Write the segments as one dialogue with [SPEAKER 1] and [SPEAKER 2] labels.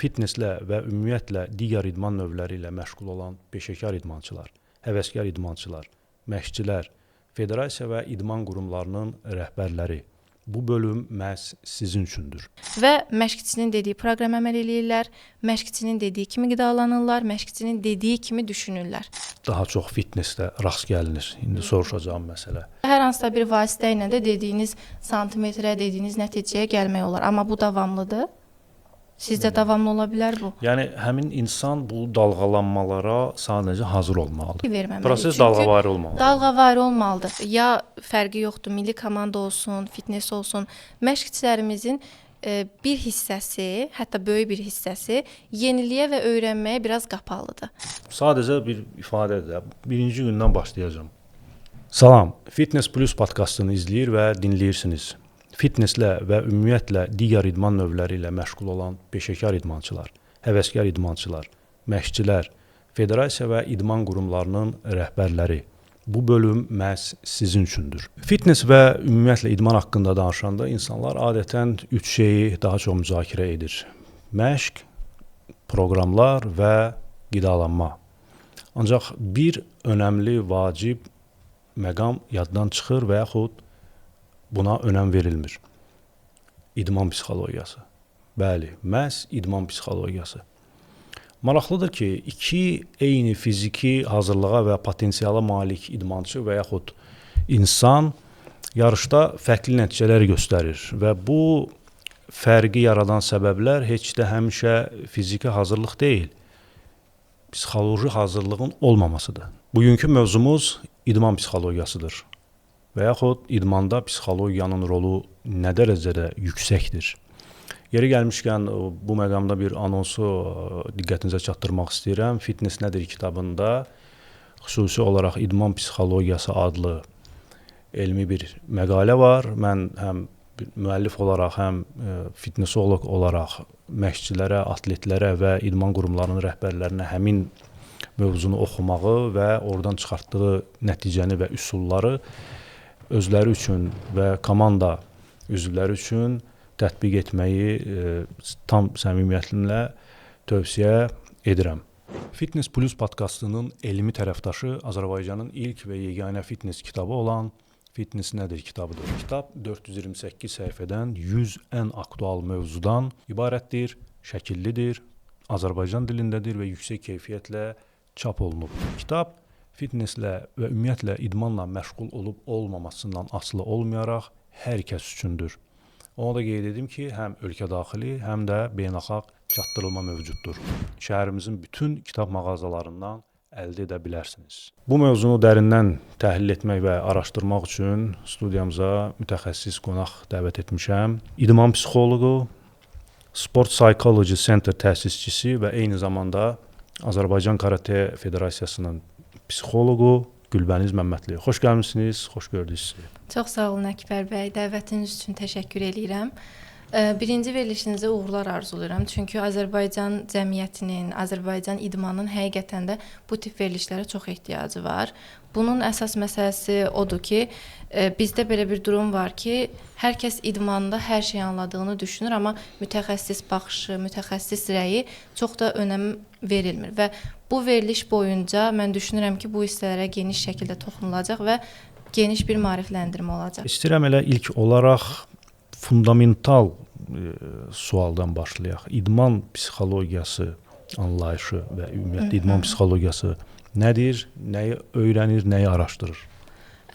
[SPEAKER 1] Fitnesslə və ümumiyyətlə digər idman növləri ilə məşğul olan peşəkar idmançılar, həvəskar idmançılar, məşqçilər, federasiya və idman qurumlarının rəhbərləri, bu bölüm məhz sizin üçündür.
[SPEAKER 2] Və məşqçinin dediyi proqrama əməl eləyirlər, məşqçinin dediyi kimi qidalanırlar, məşqçinin dediyi kimi düşünürlər.
[SPEAKER 1] Daha çox fitnessdə rast gəlinir. İndi soruşacağım məsələ.
[SPEAKER 2] Hər hansısa bir vasitə ilə də dediyiniz santimetrə, dediyiniz nəticəyə gəlmək olar, amma bu davamlıdır. Sizdə davamlı ola bilər bu?
[SPEAKER 1] Yəni həmin insan bu dalğalanmalara sadəcə hazır olmalıdır.
[SPEAKER 2] Verməməli.
[SPEAKER 1] Proses dalğavari olmalıdır.
[SPEAKER 2] Dalğavari olmalıdır. Ya fərqi yoxdur, milli komanda olsun, fitness olsun, məşqçilərimizin bir hissəsi, hətta böyük bir hissəsi yeniliyə və öyrənməyə biraz qapalıdır.
[SPEAKER 1] Sadəcə bir ifadədir. Birinci gündən başlayacağam. Salam, Fitness Plus podkastını izləyir və dinləyirsiniz. Fitnesslə və ümumiyyətlə digər idman növləri ilə məşğul olan peşəkar idmançılar, həvəskar idmançılar, məşqçilər, federasiya və idman qurumlarının rəhbərləri, bu bölüm məhz sizin üçündür. Fitness və ümumiyyətlə idman haqqında danışanda insanlar adətən üç şeyi daha çox müzakirə edir. Məşq, proqramlar və qidalanma. Ancaq bir önəmli, vacib məqam yaddan çıxır və yaxud buna önəm verilmir. İdman psixologiyası. Bəli, məhz idman psixologiyası. Maraqlıdır ki, iki eyni fiziki hazırlığa və potensiala malik idmançı və yaxud insan yarışda fərqli nəticələr göstərir və bu fərqi yaradan səbəblər heç də həmişə fiziki hazırlıq deyil, psixoloji hazırlığın olmamasıdır. Bugünkü mövzumuz idman psixologiyasıdır və yaxud idmanda psixologiyanın rolu nə dərəcədə yüksəkdir. Yeri gəlmişkən bu məqamda bir anonsu diqqətinizə çatdırmaq istəyirəm. Fitness Nədir kitabında xüsusi olaraq İdman Psixologiyası adlı elmi bir məqalə var. Mən həm müəllif olaraq, həm fitnessoloq olaraq məşqçilərə, atletlərə və idman qurumlarının rəhbərlərinə həmin mövzunu oxumağı və oradan çıxartdığı nəticəni və üsulları özləri üçün və komanda üzvləri üçün tətbiq etməyi tam səmimiyyətimlə tövsiyə edirəm. Fitness Plus podkastının elmi tərəfdaşı Azərbaycanın ilk və yeganə fitness kitabı olan Fitness Nədir kitabıdır. Kitab 428 səhifədən 100 ən aktual mövzudan ibarətdir, şəkillidir, Azərbaycan dilindədir və yüksək keyfiyyətlə çap olunub. Kitab fitnesslə və ümumiyyətlə idmanla məşğul olub olmamasından asılı olmayaraq hər kəs üçündür. Onu da qeyd edim ki, həm ölkə daxili, həm də beynəlxalq çatdırılma mövcuddur. Şəhərimizin bütün kitab mağazalarından əldə edə bilərsiniz. Bu mövzunu dərindən təhlil etmək və araşdırmaq üçün studiyamıza mütəxəssis qonaq dəvət etmişəm. İdman psixoloqu, Sport Psychology Center təsisçisi və eyni zamanda Azərbaycan Karate Federasiyasının psixoloqu Gülbəniz Məmmədli. Xoş gəlmisiniz, xoş gördük sizi.
[SPEAKER 2] Çox sağ olun Əkbər bəy, dəvətiniz üçün təşəkkür eləyirəm. Birinci verilişinizə uğurlar arzulayıram. Çünki Azərbaycan cəmiyyətinin, Azərbaycan idmanının həqiqətən də bu tip verilişlərə çox ehtiyacı var. Bunun əsas məsələsi odur ki, bizdə belə bir durum var ki, hər kəs idmanda hər şeyi anladığını düşünür, amma mütəxəssis baxışı, mütəxəssis rəyi çox da önəm verilmir və bu veriliş boyunca mən düşünürəm ki, bu hissələrə geniş şəkildə toxunulacaq və geniş bir maarifləndirmə olacaq.
[SPEAKER 1] İstəyirəm elə ilk olaraq fundamental sualdan başlayaq. İdman psixologiyası anlayışı və ümumiyyətlə idman psixologiyası nədir, nəyi öyrənir, nəyi araşdırır?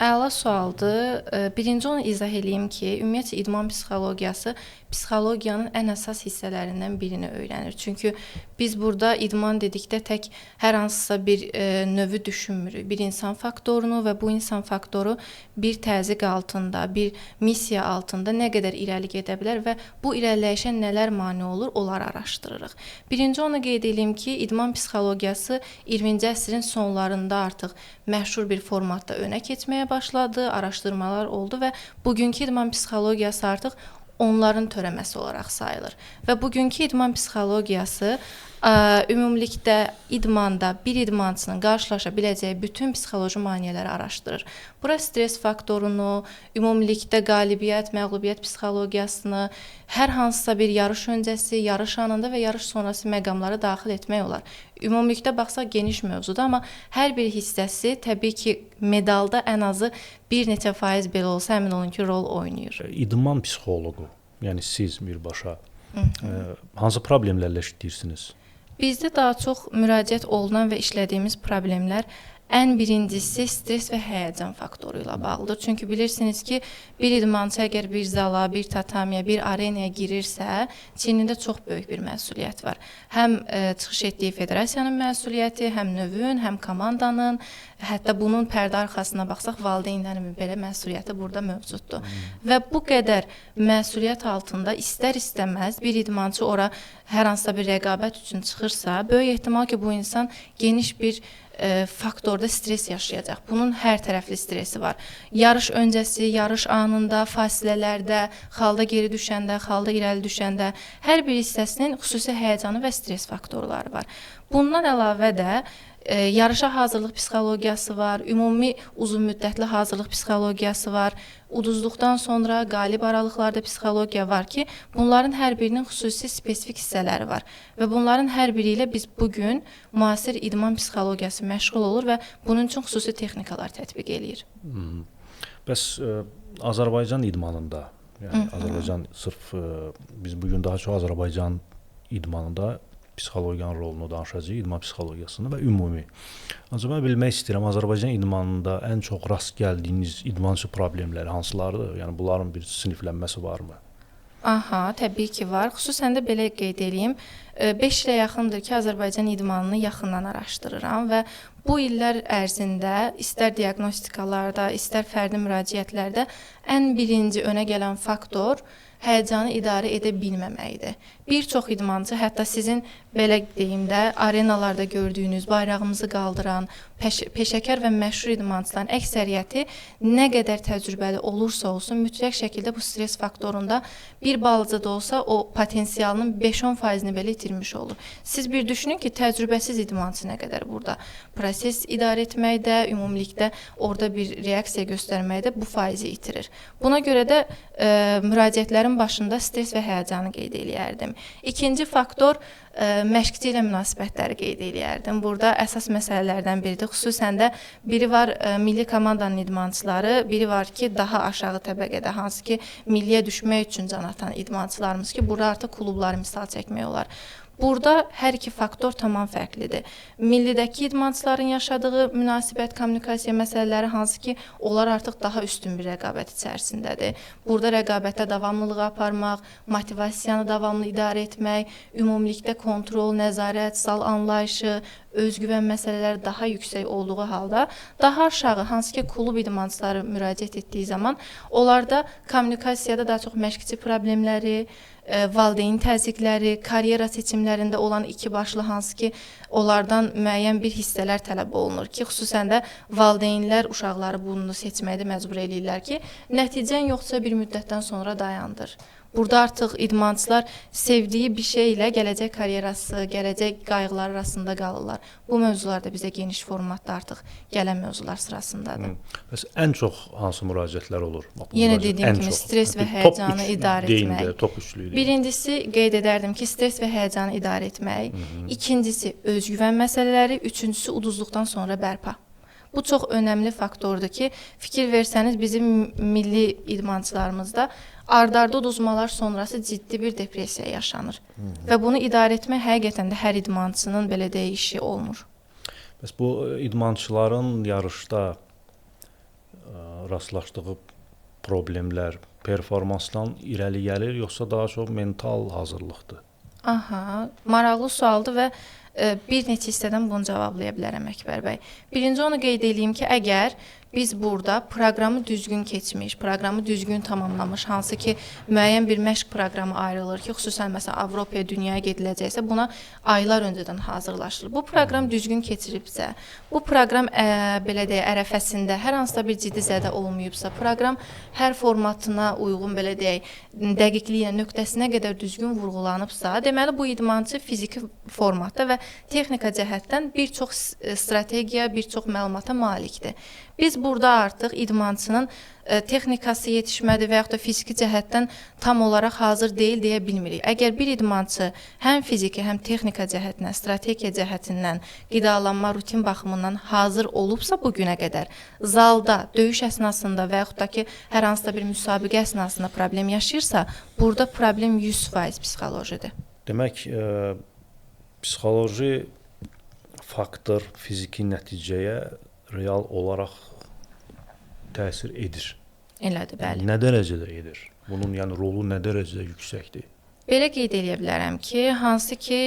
[SPEAKER 2] Əla sualdır. Birinci onu izah eləyim ki, ümumiyyətcə idman psixologiyası psixologiyanın ən əsas hissələrindən birini öyrənir. Çünki biz burada idman dedikdə tək hər hansısa bir növü düşünmürük. Bir insan faktorunu və bu insan faktoru bir təzyiq altında, bir missiya altında nə qədər irəli gedə bilər və bu irəliləyişə nələr mane olur, onları araşdırırıq. Birinci onu qeyd eləyim ki, idman psixologiyası 20-ci əsrin sonlarında artıq məşhur bir formatda önə keçməyə başladı, araşdırmalar oldu və bugünkü idman psixologiyası artıq onların törəməsi olaraq sayılır. Və bugünkü idman psixologiyası Ümumilikdə idmanda bir idmançının qarşılaşa biləcəyi bütün psixoloji maneələri araşdırır. Bura stres faktorunu, ümumilikdə qalibiyyət, məğlubiyyət psixologiyasını, hər hansısa bir yarış öncəsi, yarış anında və yarış sonrası məqamları daxil etmək olar. Ümumilikdə baxsaq geniş mövzudur, amma hər bir hissəsi təbii ki, medalda ən azı bir neçə faiz belə olsa, əmin olun ki, rol oynayır.
[SPEAKER 1] İdman psixoloqu, yəni siz birbaşa hansı problemlərlə işləyirsiniz?
[SPEAKER 2] Bizdə daha çox müraciət olunan və işlədiyimiz problemlər ən birincisi stres və həyəcan faktoru ilə bağlıdır. Çünki bilirsiniz ki, bir idmançı əgər bir zala, bir tatamiyə, bir arenaya girirsə, çiynində çox böyük bir məsuliyyət var. Həm çıxış etdiyi federasiyanın məsuliyyəti, həm növün, həm komandanın, hətta bunun pərdə arxasına baxsaq, valideynlərin belə məsuliyyəti burada mövcuddur. Və bu qədər məsuliyyət altında istər-istəməz bir idmançı ora hər hansısa bir rəqabət üçün çıxırsa, böyük ehtimal ki, bu insan geniş bir faktorda stres yaşayacaq. Bunun hər tərəfli stresi var. Yarış öncəsi, yarış anında, fasilələrdə, xalda geri düşəndə, xalda irəli düşəndə hər bir hissəsinin xüsusi həyəcanı və stres faktorları var. Bundan əlavə də yarışa hazırlıq psixologiyası var, ümumi uzunmüddətli hazırlıq psixologiyası var, uduzluqdan sonra qalib aralıqlarda psixologiya var ki, bunların hər birinin xüsusi spesifik hissələri var və bunların hər biri ilə biz bugün müasir idman psixologiyası məşğul olur və bunun üçün xüsusi texnikalar tətbiq eləyir.
[SPEAKER 1] Bəs Azərbaycan idmanında, yəni Azərbaycan sırf biz bugün daha çox Azərbaycan idmanında psixologiyanın rolunu danışacağıq, idman psixologiyasını və ümumi. Ancaq mən bilmək istəyirəm, Azərbaycan idmanında ən çox rast gəldiyiniz idmançı problemləri hansılardır? Yəni bunların bir siniflənməsi varmı?
[SPEAKER 2] Aha, təbii ki var. Xüsusən də belə qeyd eləyim, 5 ilə yaxındır ki, Azərbaycan idmanını yaxından araşdırıram və bu illər ərzində istər diaqnostikalarda, istər fərdi müraciətlərdə ən birinci önə gələn faktor həyəcanı idarə edə bilməməkdir. Bir çox idmançı, hətta sizin belə deyim də, arenalarda gördüyünüz, bayrağımızı qaldıran, peşəkar və məşhur idmançıların əksəriyyəti nə qədər təcrübəli olursa olsun, mütləq şəkildə bu stres faktorunda bir balaca da olsa o potensialının 5-10%-ni belə itirmiş olur. Siz bir düşünün ki, təcrübəsiz idmançı nə qədər burada proses idarə etməkdə, ümumilikdə orada bir reaksiya göstərməkdə bu faizi itirir. Buna görə də müraciətlərin başında stres və həyəcanı qeyd eləyərdim. İkinci faktor məşqçi ilə münasibətləri qeyd eləyərdim. Burada əsas məsələlərdən biridir. Xüsusən də biri var milli komandanın idmançıları, biri var ki, daha aşağı təbəqədə, hansı ki, milliyə düşmək üçün can atan idmançılarımız ki, burada artıq klubları misal çəkmək olar. Burada hər iki faktor tamam fərqlidir. Millidəki idmançıların yaşadığı münasibət, kommunikasiya məsələləri hansı ki, onlar artıq daha üstün bir rəqabət içərisindədir. Burada rəqabətdə davamlılığı aparmaq, motivasiyanı davamlı idarə etmək, ümumilikdə kontrol, nəzarət, zal anlayışı, özgüvən məsələləri daha yüksək olduğu halda, daha aşağı, hansı ki, klub idmançıları müraciət etdiyi zaman, onlarda kommunikasiyada daha çox məşqçi problemləri, valideyn təzyiqləri, karyera seçimlərində olan iki başlı, hansı ki, onlardan müəyyən bir hissələr tələb olunur ki, xüsusən də valideynlər uşaqları bunu seçməkdə məcbur eləyirlər ki, nəticən yoxsa bir müddətdən sonra dayandır. Burada artıq idmançılar sevdiyi bir şeylə gələcək karyerası, gələcək qayğıları arasında qalırlar. Bu mövzular da bizə geniş formatda artıq gələn mövzular sırasındadır.
[SPEAKER 1] Bəs ən çox hansı müraciətlər olur? Bax,
[SPEAKER 2] yenə dediyim kimi stres və həyəcanı idarə etmək.
[SPEAKER 1] Top üçlüyü.
[SPEAKER 2] Birincisi qeyd edərdim ki, stres və həyəcanı idarə etmək. İkincisi özgüvən məsələləri, üçüncüsü uduzluqdan sonra bərpa. Bu çox önəmli faktordur ki, fikir versəniz bizim milli idmançılarımızda ard-arda uduzmalar sonrası ciddi bir depressiya yaşanır. Və bunu idarə etmək həqiqətən də hər idmançının belə deyək işi olmur.
[SPEAKER 1] Bəs bu idmançıların yarışda rastlaşdığı problemlər performansdan irəli gəlir, yoxsa daha çox mental hazırlıqdır?
[SPEAKER 2] Aha, maraqlı sualdır və bir neçə hissədən bunu cavablaya bilərəm Əkbər bəy. Birinci onu qeyd eləyim ki, əgər Biz burada proqramı düzgün keçmiş, proqramı düzgün tamamlamış, hansı ki müəyyən bir məşq proqramı ayrılır ki, xüsusən məsələn Avropaya, dünyaya gediləcəksə, buna aylar öncədən hazırlaşılır. Bu proqram düzgün keçirilibsə, bu proqram belə deyək, ərəfəsində hər hansısa bir ciddi zədə olmayıbsa, proqram hər formatına uyğun belə deyək, dəqiqliyinə, nöqtəsinə qədər düzgün vurğulanıbsa, deməli bu idmançı fiziki formatda və texnika cəhətdən bir çox strategiya, bir çox məlumata malikdir. Biz burada artıq idmançının texnikası yetişmədi və yaxud da fiziki cəhətdən tam olaraq hazır deyil deyə bilmirik. Əgər bir idmançı həm fiziki, həm texnika cəhətindən, strategiya cəhətindən, qidalanma, rutin baxımından hazır olubsa bu günə qədər zalda, döyüş əsnasında və yaxud da ki, hər hansısa bir müsabiqə əsnasında problem yaşayırsa, burada problem 100% psixolojidir.
[SPEAKER 1] Demək, psixoloji faktor fiziki nəticəyə real olaraq təsir edir.
[SPEAKER 2] Elədir, bəli.
[SPEAKER 1] Nə dərəcədə edir? Bunun yəni rolu nə dərəcədə yüksəkdir?
[SPEAKER 2] Belə qeyd eləyə bilərəm ki, hansı ki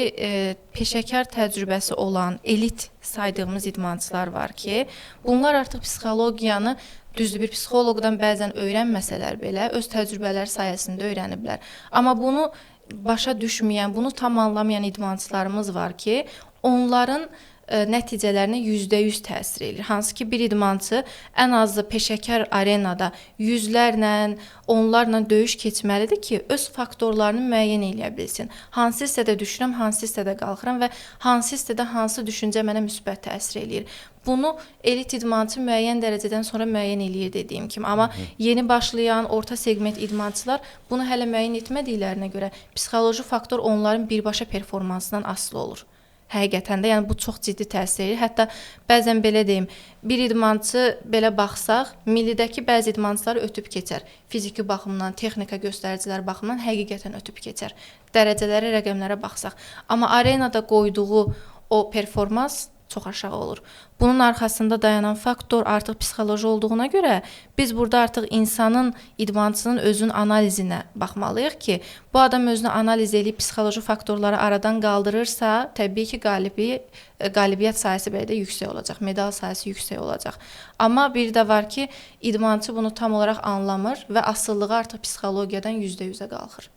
[SPEAKER 2] peşəkar təcrübəsi olan elit saydığımız idmançılar var ki, bunlar artıq psixologiyanı düzdür bir psixoloqdan bəzən öyrənməsələr belə öz təcrübələri sayəsində öyrəniblər. Amma bunu başa düşməyən, bunu tam anlamayan idmançılarımız var ki, onların nəticələrinə 100% təsir eləyir. Hansı ki, bir idmançı ən azı peşəkar arenada yüzlərlə, onlarla döyüş keçməlidir ki, öz faktorlarını müəyyən eləyə bilsin. Hansı hissədə düşürəm, hansı hissədə qalxıram və hansı hissədə hansı düşüncə mənə müsbət təsir eləyir. Bunu elit idmançı müəyyən dərəcədən sonra müəyyən eləyir dediyim kimi. Amma yeni başlayan orta segment idmançılar bunu hələ müəyyən etmədiklərinə görə psixoloji faktor onların birbaşa performansından asılı olur. Həqiqətən də, yəni bu çox ciddi təsir edir. Hətta bəzən belə deyim, bir idmançı belə baxsaq, millidəki bəzi idmançılar ötüb keçər. Fiziki baxımdan, texnika göstəricilər baxımından həqiqətən ötüb keçər. Dərəcələrə, rəqəmlərə baxsaq. Amma arenada qoyduğu o performans çox aşağı olur. Bunun arxasında dayanan faktor artıq psixoloji olduğuna görə biz burada artıq insanın, idmançının özünün analizinə baxmalıyıq ki, bu adam özünü analiz eləyib psixoloji faktorları aradan qaldırırsa, təbii ki, qalibiyyət sayısı belə də yüksək olacaq, medal sayısı yüksək olacaq. Amma bir də var ki, idmançı bunu tam olaraq anlamır və asılılığı artıq psixologiyadan 100%-ə qalxır.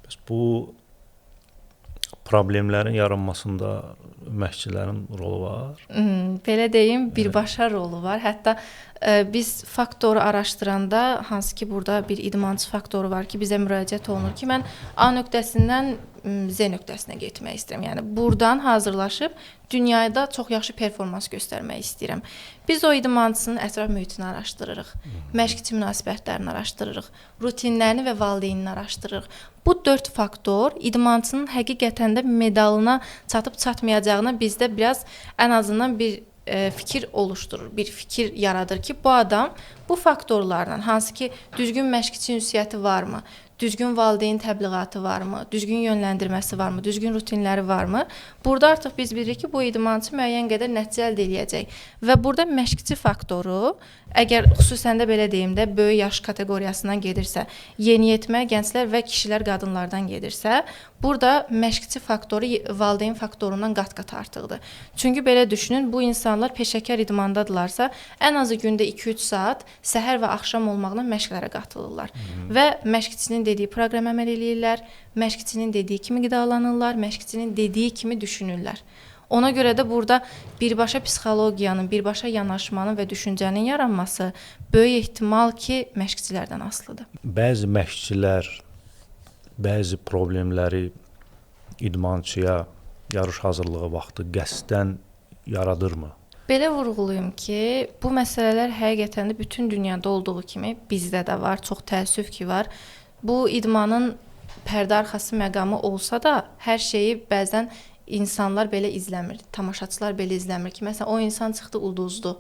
[SPEAKER 1] Bəs bu problemlərin yaranmasında məşqçilərin rolu var?
[SPEAKER 2] Belə deyim, birbaşa rolu var. Hətta biz faktoru araşdıranda, hansı ki burada bir idmançı faktoru var ki, bizə müraciət olunur ki, mən A nöqtəsindən Z nöqtəsinə getmək istəyirəm. Yəni buradan hazırlaşıb dünyada çox yaxşı performans göstərmək istəyirəm. Biz o idmançının ətraf mühitini araşdırırıq, məşqçi münasibətlərini araşdırırıq, rutinlərini və valideynini araşdırırıq. Bu 4 faktor idmançının həqiqətən də medalına çatıb çatmayacağına bizdə biraz ən azından bir fikir oluşturur, bir fikir yaradır ki, bu adam bu faktorlarla, hansı ki düzgün məşqçi ünsiyyəti varmı, düzgün valideyn təbliğatı varmı, düzgün yönləndirməsi varmı, düzgün rutinləri varmı? Burada artıq biz bilirik ki, bu idmançı müəyyən qədər nəticə əldə eləyəcək. Və burada məşqçi faktoru, əgər xüsusən də belə deyim də, böyük yaş kateqoriyasından gedirsə, yeniyetmə, gənclər və kişilər, qadınlardan gedirsə, burada məşqçi faktoru valideyn faktorundan qat-qat artıqdır. Çünki belə düşünün, bu insanlar peşəkar idmandadılarsa, ən azı gündə 2-3 saat səhər və axşam olmaqla məşqlərə qatılırlar. Və məşqçinin dediyi proqrama əməl eləyirlər, məşqçinin dediyi kimi qidalanırlar, məşqçinin dediyi kimi düşünürlər. Ona görə də burada birbaşa psixologiyanın, birbaşa yanaşmanın və düşüncənin yaranması böyük ehtimal ki, məşqçilərdən asılıdır.
[SPEAKER 1] Bəzi məşqçilər bəzi problemləri idmançıya yarış hazırlığı vaxtı qəsdən yaradırmı?
[SPEAKER 2] Belə vurğulayım ki, bu məsələlər həqiqətən də bütün dünyada olduğu kimi bizdə də var, çox təəssüf ki var. Bu idmanın pərdə arxası məqamı olsa da hər şeyi bəzən insanlar belə izləmir, tamaşaçılar belə izləmir ki, məsələn o insan çıxdı uduzdu.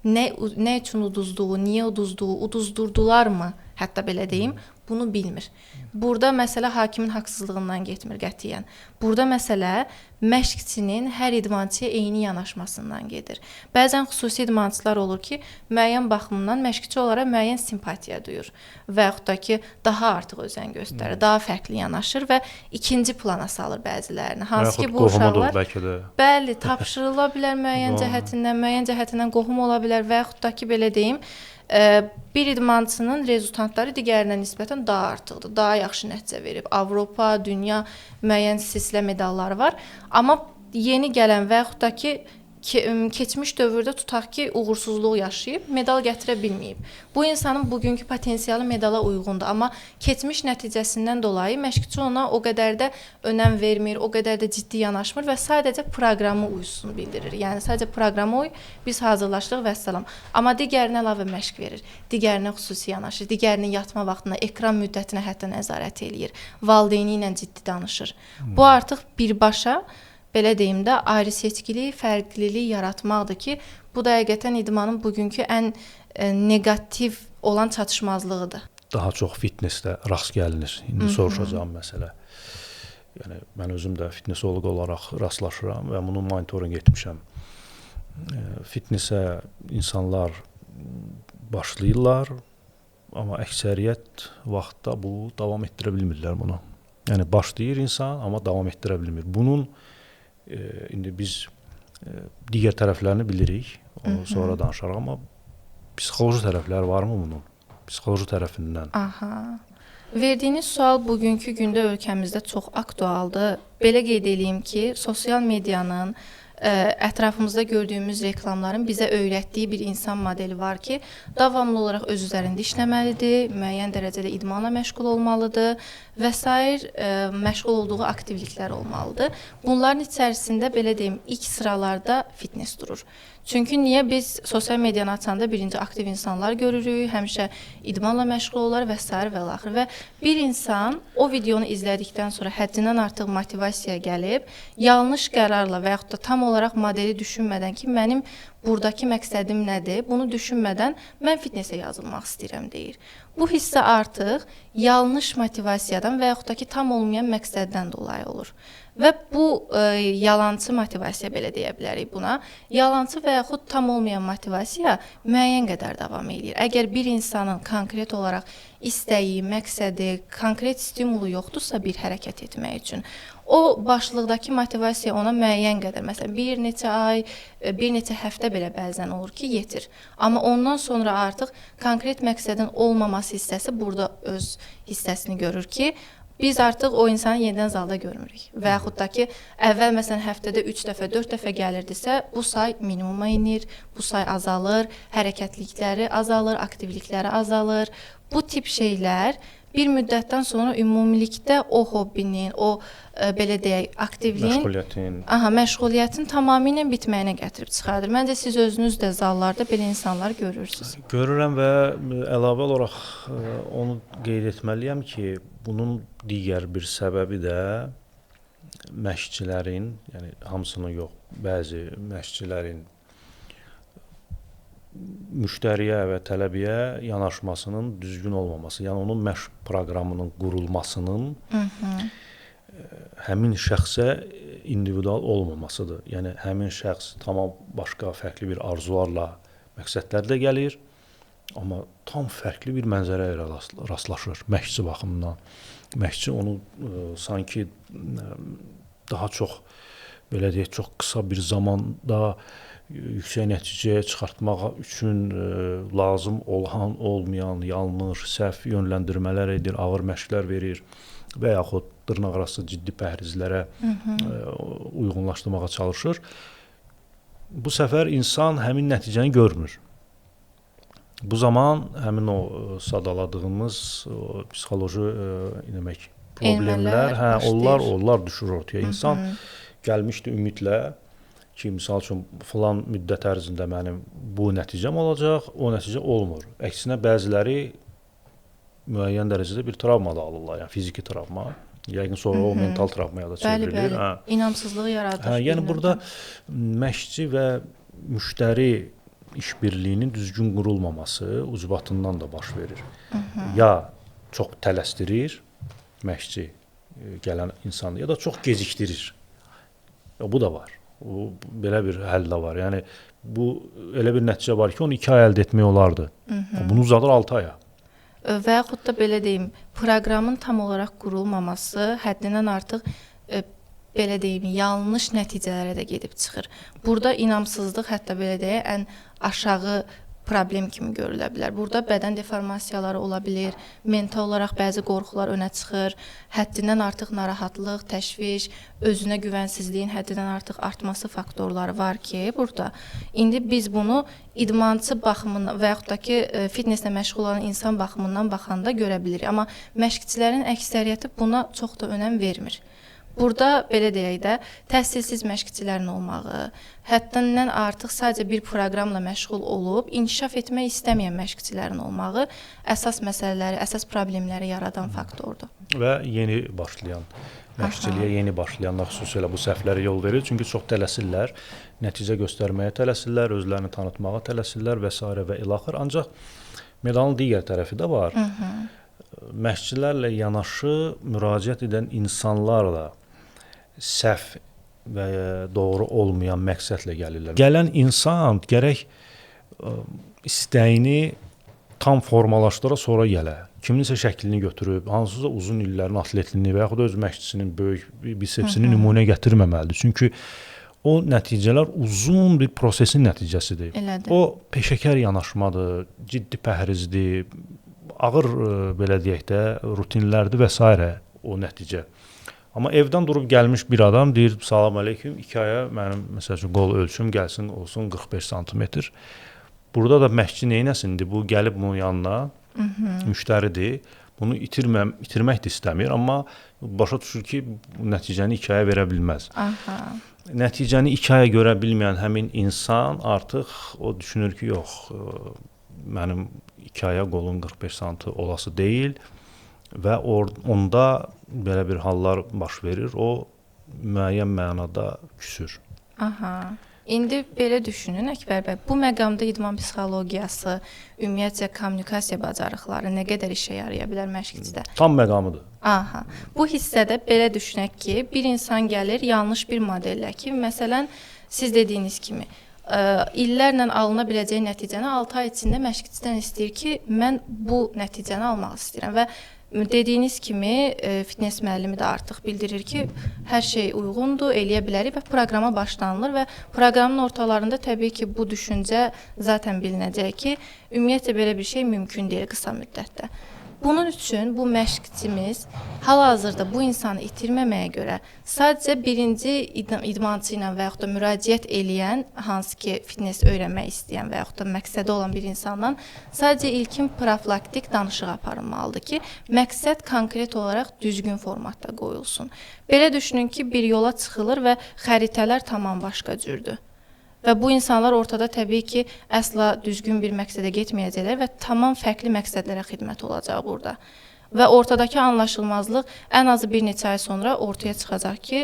[SPEAKER 2] Nə üçün uduzduğu, niyə uduzduğu, uduzdurdularmı? Hətta belə deyim, Bunu bilmir. Burada məsələ hakimin haqsızlığından getmir qətiyyən. Burada məsələ məşqçinin hər idmançıya eyni yanaşmasından gedir. Bəzən xüsusi idmançılar olur ki, müəyyən baxımdan məşqçi onlara müəyyən simpatiya duyur və yaxud da ki, daha artıq özən göstərir, daha fərqli yanaşır və ikinci plana salır bəzilərini.
[SPEAKER 1] Hansı ki, bu uşaqlar bəlkə də.
[SPEAKER 2] Bəli, tapşırıla bilər müəyyən cəhətindən, müəyyən cəhətindən qohum ola bilər və yaxud da ki, belə deyim, bir idmançının rezultatları digərinə nisbətən daha artıqdır, daha yaxşı nəticə verib. Avropa, dünya müəyyən silsilə medalları var. Amma yeni gələn və yaxud da ki, keçmiş dövrdə tutaq ki, uğursuzluq yaşayıb, medal gətirə bilməyib. Bu insanın bugünkü potensialı medala uyğundur, amma keçmiş nəticəsindən dolayı məşqçi ona o qədər də önəm vermir, o qədər də ciddi yanaşmır və sadəcə proqramı uysun bildirir. Yəni sadəcə proqramı uy, biz hazırlaşdıq vəssalam. Amma digərinə əlavə məşq verir, digərinə xüsusi yanaşır, digərinin yatma vaxtına, ekran müddətinə hətta nəzarət eləyir, valideyni ilə ciddi danışır. Bu artıq birbaşa, belə deyim də, ayrı seçkilik, fərqlilik yaratmaqdır ki, bu da həqiqətən idmanın bugünkü ən neqativ olan çatışmazlığıdır.
[SPEAKER 1] Daha çox fitnessdə rast gəlinir. İndi soruşacağım məsələ. Yəni mən özüm də fitnessoloq olaraq rastlaşıram və bunu monitorinq etmişəm. Fitnessə insanlar başlayırlar, amma əksəriyyət vaxtda bu davam etdirə bilmirlər bunu. Yəni başlayır insan, amma davam etdirə bilmir. Bunun indi biz digər tərəflərini bilirik, onu sonra danışarıq, amma psixoloji tərəflər varmı bunun? Psixoloji tərəfindən.
[SPEAKER 2] Aha. Verdiyiniz sual bugünkü gündə ölkəmizdə çox aktualdır. Belə qeyd eləyim ki, sosial medianın, ətrafımızda gördüyümüz reklamların bizə öyrətdiyi bir insan modeli var ki, davamlı olaraq öz üzərində işləməlidir, müəyyən dərəcədə idmanla məşğul olmalıdır və sair məşğul olduğu aktivliklər olmalıdır. Bunların içərisində, belə deyim, ilk sıralarda fitness durur. Çünki niyə biz sosial medianı açanda birinci aktiv insanlar görürük, həmişə idmanla məşğul olurlar və sair və ilaxır. Və bir insan o videonu izlədikdən sonra həddindən artıq motivasiya gəlib, yanlış qərarla və yaxud da tam olaraq modeli düşünmədən ki, mənim buradakı məqsədim nədir, bunu düşünmədən mən fitnessə yazılmaq istəyirəm deyir. Bu hissə artıq yanlış motivasiyadan və yaxud da ki, tam olmayan məqsəddən dolayı olur. Və bu yalançı motivasiya, belə deyə bilərik buna. Yalançı və yaxud tam olmayan motivasiya müəyyən qədər davam eləyir. Əgər bir insanın konkret olaraq istəyi, məqsədi, konkret stimulu yoxdursa bir hərəkət etmək üçün, o başlıqdakı motivasiya ona müəyyən qədər, məsələn, bir neçə ay, bir neçə həftə belə bəzən olur ki, yetir. Amma ondan sonra artıq konkret məqsədin olmaması hissəsi burada öz hissəsini görür ki, biz artıq o insanı yenidən zalda görmürük. Və yaxud da ki, əvvəl məsələn həftədə 3 dəfə, 4 dəfə gəlirdisə, bu say minimuma inir, bu say azalır, hərəkətlikləri azalır, aktivlikləri azalır. Bu tip şeylər bir müddətdən sonra ümumilikdə o hobbinin, o belə deyək, aktivliyin, məşğuliyyətin tamamilə bitməyinə gətirib çıxardır. Məncə siz özünüz də zallarda belə insanlar görürsünüz.
[SPEAKER 1] Görürəm və əlavə olaraq onu qeyd etməliyəm ki, bunun digər bir səbəbi də məşqçilərin, yəni hamısının yox, bəzi məşqçilərin müştəriyə və tələbəyə yanaşmasının düzgün olmaması, yəni onun məşq proqramının qurulmasının həmin şəxsə individual olmamasıdır. Yəni həmin şəxs tamam başqa fərqli bir arzularla, məqsədlərlə gəlir, amma tam fərqli bir mənzərə ilə rastlaşır məşqçi baxımından. Məşqçi onu sanki daha çox, belə deyək, çox qısa bir zamanda yüksək nəticəyə çıxartmaq üçün lazım olan, olmayan, yanlış, səhv yönləndirmələr edir, ağır məşqlər verir və yaxud dırnaqarası ciddi pəhrizlərə uyğunlaşdırmağa çalışır. Bu səfər insan həmin nəticəni görmür. Bu zaman həmin o sadaladığımız o psixoloji demək, problemlər, onlar düşür ortaya. İnsan gəlmişdi ümidlə ki, misal üçün, filan müddət ərzində mənim bu nəticəm olacaq, o nəticə olmur. Əksinə, bəziləri müəyyən dərəcədə bir travma da alırlar, yəni fiziki travma. Yəqin sonra o mental travmaya da çevrilir.
[SPEAKER 2] Bəli, bəli. İnamsızlığı yaradır.
[SPEAKER 1] Yəni burada məşqçi və müştəri işbirliyinin düzgün qurulmaması ucbatından da baş verir. Ya çox tələsdirir məşqçi gələn insanı, ya da çox gecikdirir. Bu da var. O, belə bir həll də var. Yəni bu elə bir nəticə var ki, onu 2 ay əldə etmək olardı. Bunu uzadır 6 aya.
[SPEAKER 2] Və yaxud da belə deyim, proqramın tam olaraq qurulmaması həddindən artıq belə deyim, yanlış nəticələrə də gedib çıxır. Burada inamsızlıq hətta belə deyək, ən aşağı problem kimi görülə bilər. Burada bədən deformasiyaları ola bilər, mental olaraq bəzi qorxular önə çıxır, həddindən artıq narahatlıq, təşviş, özünə güvənsizliyin həddindən artıq artması faktorları var ki, burada. İndi biz bunu idmançı baxımından və yaxud da ki, fitnesslə məşğul olan insan baxımından baxanda görə bilirik. Amma məşqçilərin əksəriyyəti buna çox da önəm vermir. Burada belə deyək də, təhsilsiz məşqçilərin olmağı, həddindən artıq sadəcə bir proqramla məşğul olub inkişaf etmək istəməyən məşqçilərin olmağı əsas məsələləri, əsas problemləri yaradan faktordur.
[SPEAKER 1] Və yeni başlayan, məşqçiliyə yeni başlayanlar xüsusilə bu səhvlərə yol verir. Çünki çox tələsirlər, nəticə göstərməyə tələsirlər, özlərini tanıtmağa tələsirlər və s. və ilaxır. Ancaq medalın digər tərəfi də var. Məşqçilərlə yanaşı müraciət edən insanlarla səhv və doğru olmayan məqsədlə gəlirlər. Gələn insan gərək istəyini tam formalaşdıra sonra gələ. Kiminsə şəklini götürüb, hansısa uzun illərin atletliyini və yaxud öz məşqçisinin böyük bisepsini nümunə gətirməməlidir. Çünki o nəticələr uzun bir prosesin nəticəsidir.
[SPEAKER 2] Elədir.
[SPEAKER 1] O peşəkar yanaşmadır, ciddi pəhrizdir, ağır belə deyək də rutinlərdir və s. o nəticə. Amma evdən durub gəlmiş bir adam deyir, salam aleyküm, 2 aya mənim məsəl üçün qol ölçüm gəlsin, olsun 45 santimetr. Burada da məşqçi neynəsindir? Bu gəlib bunun yanına, müştəridir. Bunu itirmək də istəmir, amma başa düşür ki, nəticəni 2 aya verə bilməz.
[SPEAKER 2] Aha.
[SPEAKER 1] Nəticəni 2 aya görə bilməyən həmin insan artıq o düşünür ki, yox, mənim 2 aya qolum 45 santi olası deyil. Və onda belə bir hallar baş verir, o müəyyən mənada küsür.
[SPEAKER 2] Aha. İndi belə düşünün Əkbər bəy, bu məqamda idman psixologiyası, ümumiyyətcə kommunikasiya bacarıqları nə qədər işə yaraya bilər məşqçidə?
[SPEAKER 1] Tam məqamıdır.
[SPEAKER 2] Aha. Bu hissədə belə düşünək ki, bir insan gəlir yanlış bir modellə ki, məsələn, siz dediyiniz kimi, illərlə alına biləcəyi nəticəni 6 ay içində məşqçidən istəyir ki, mən bu nəticəni almaq istəyirəm və dediyiniz kimi fitness müəllimi də artıq bildirir ki, hər şey uyğundur, eləyə bilərik və proqrama başlanılır və proqramın ortalarında təbii ki, bu düşüncə zaten bilinəcək ki, ümumiyyətcə belə bir şey mümkün deyil qısa müddətdə. Bunun üçün bu məşqçimiz hal-hazırda bu insanı itirməməyə görə sadəcə birinci idmançı ilə və yaxud da müraciət eləyən, hansı ki fitness öyrənmək istəyən və yaxud da məqsədi olan bir insandan sadəcə ilkin profilaktik danışıq aparılmalıdır ki, məqsəd konkret olaraq düzgün formatda qoyulsun. Belə düşünün ki, bir yola çıxılır və xəritələr tamam başqa cürdür. Və bu insanlar ortada təbii ki, əsla düzgün bir məqsədə getməyəcəklər və tamam fərqli məqsədlərə xidmət olacaq burada. Və ortadakı anlaşılmazlıq ən azı bir neçə ay sonra ortaya çıxacaq ki,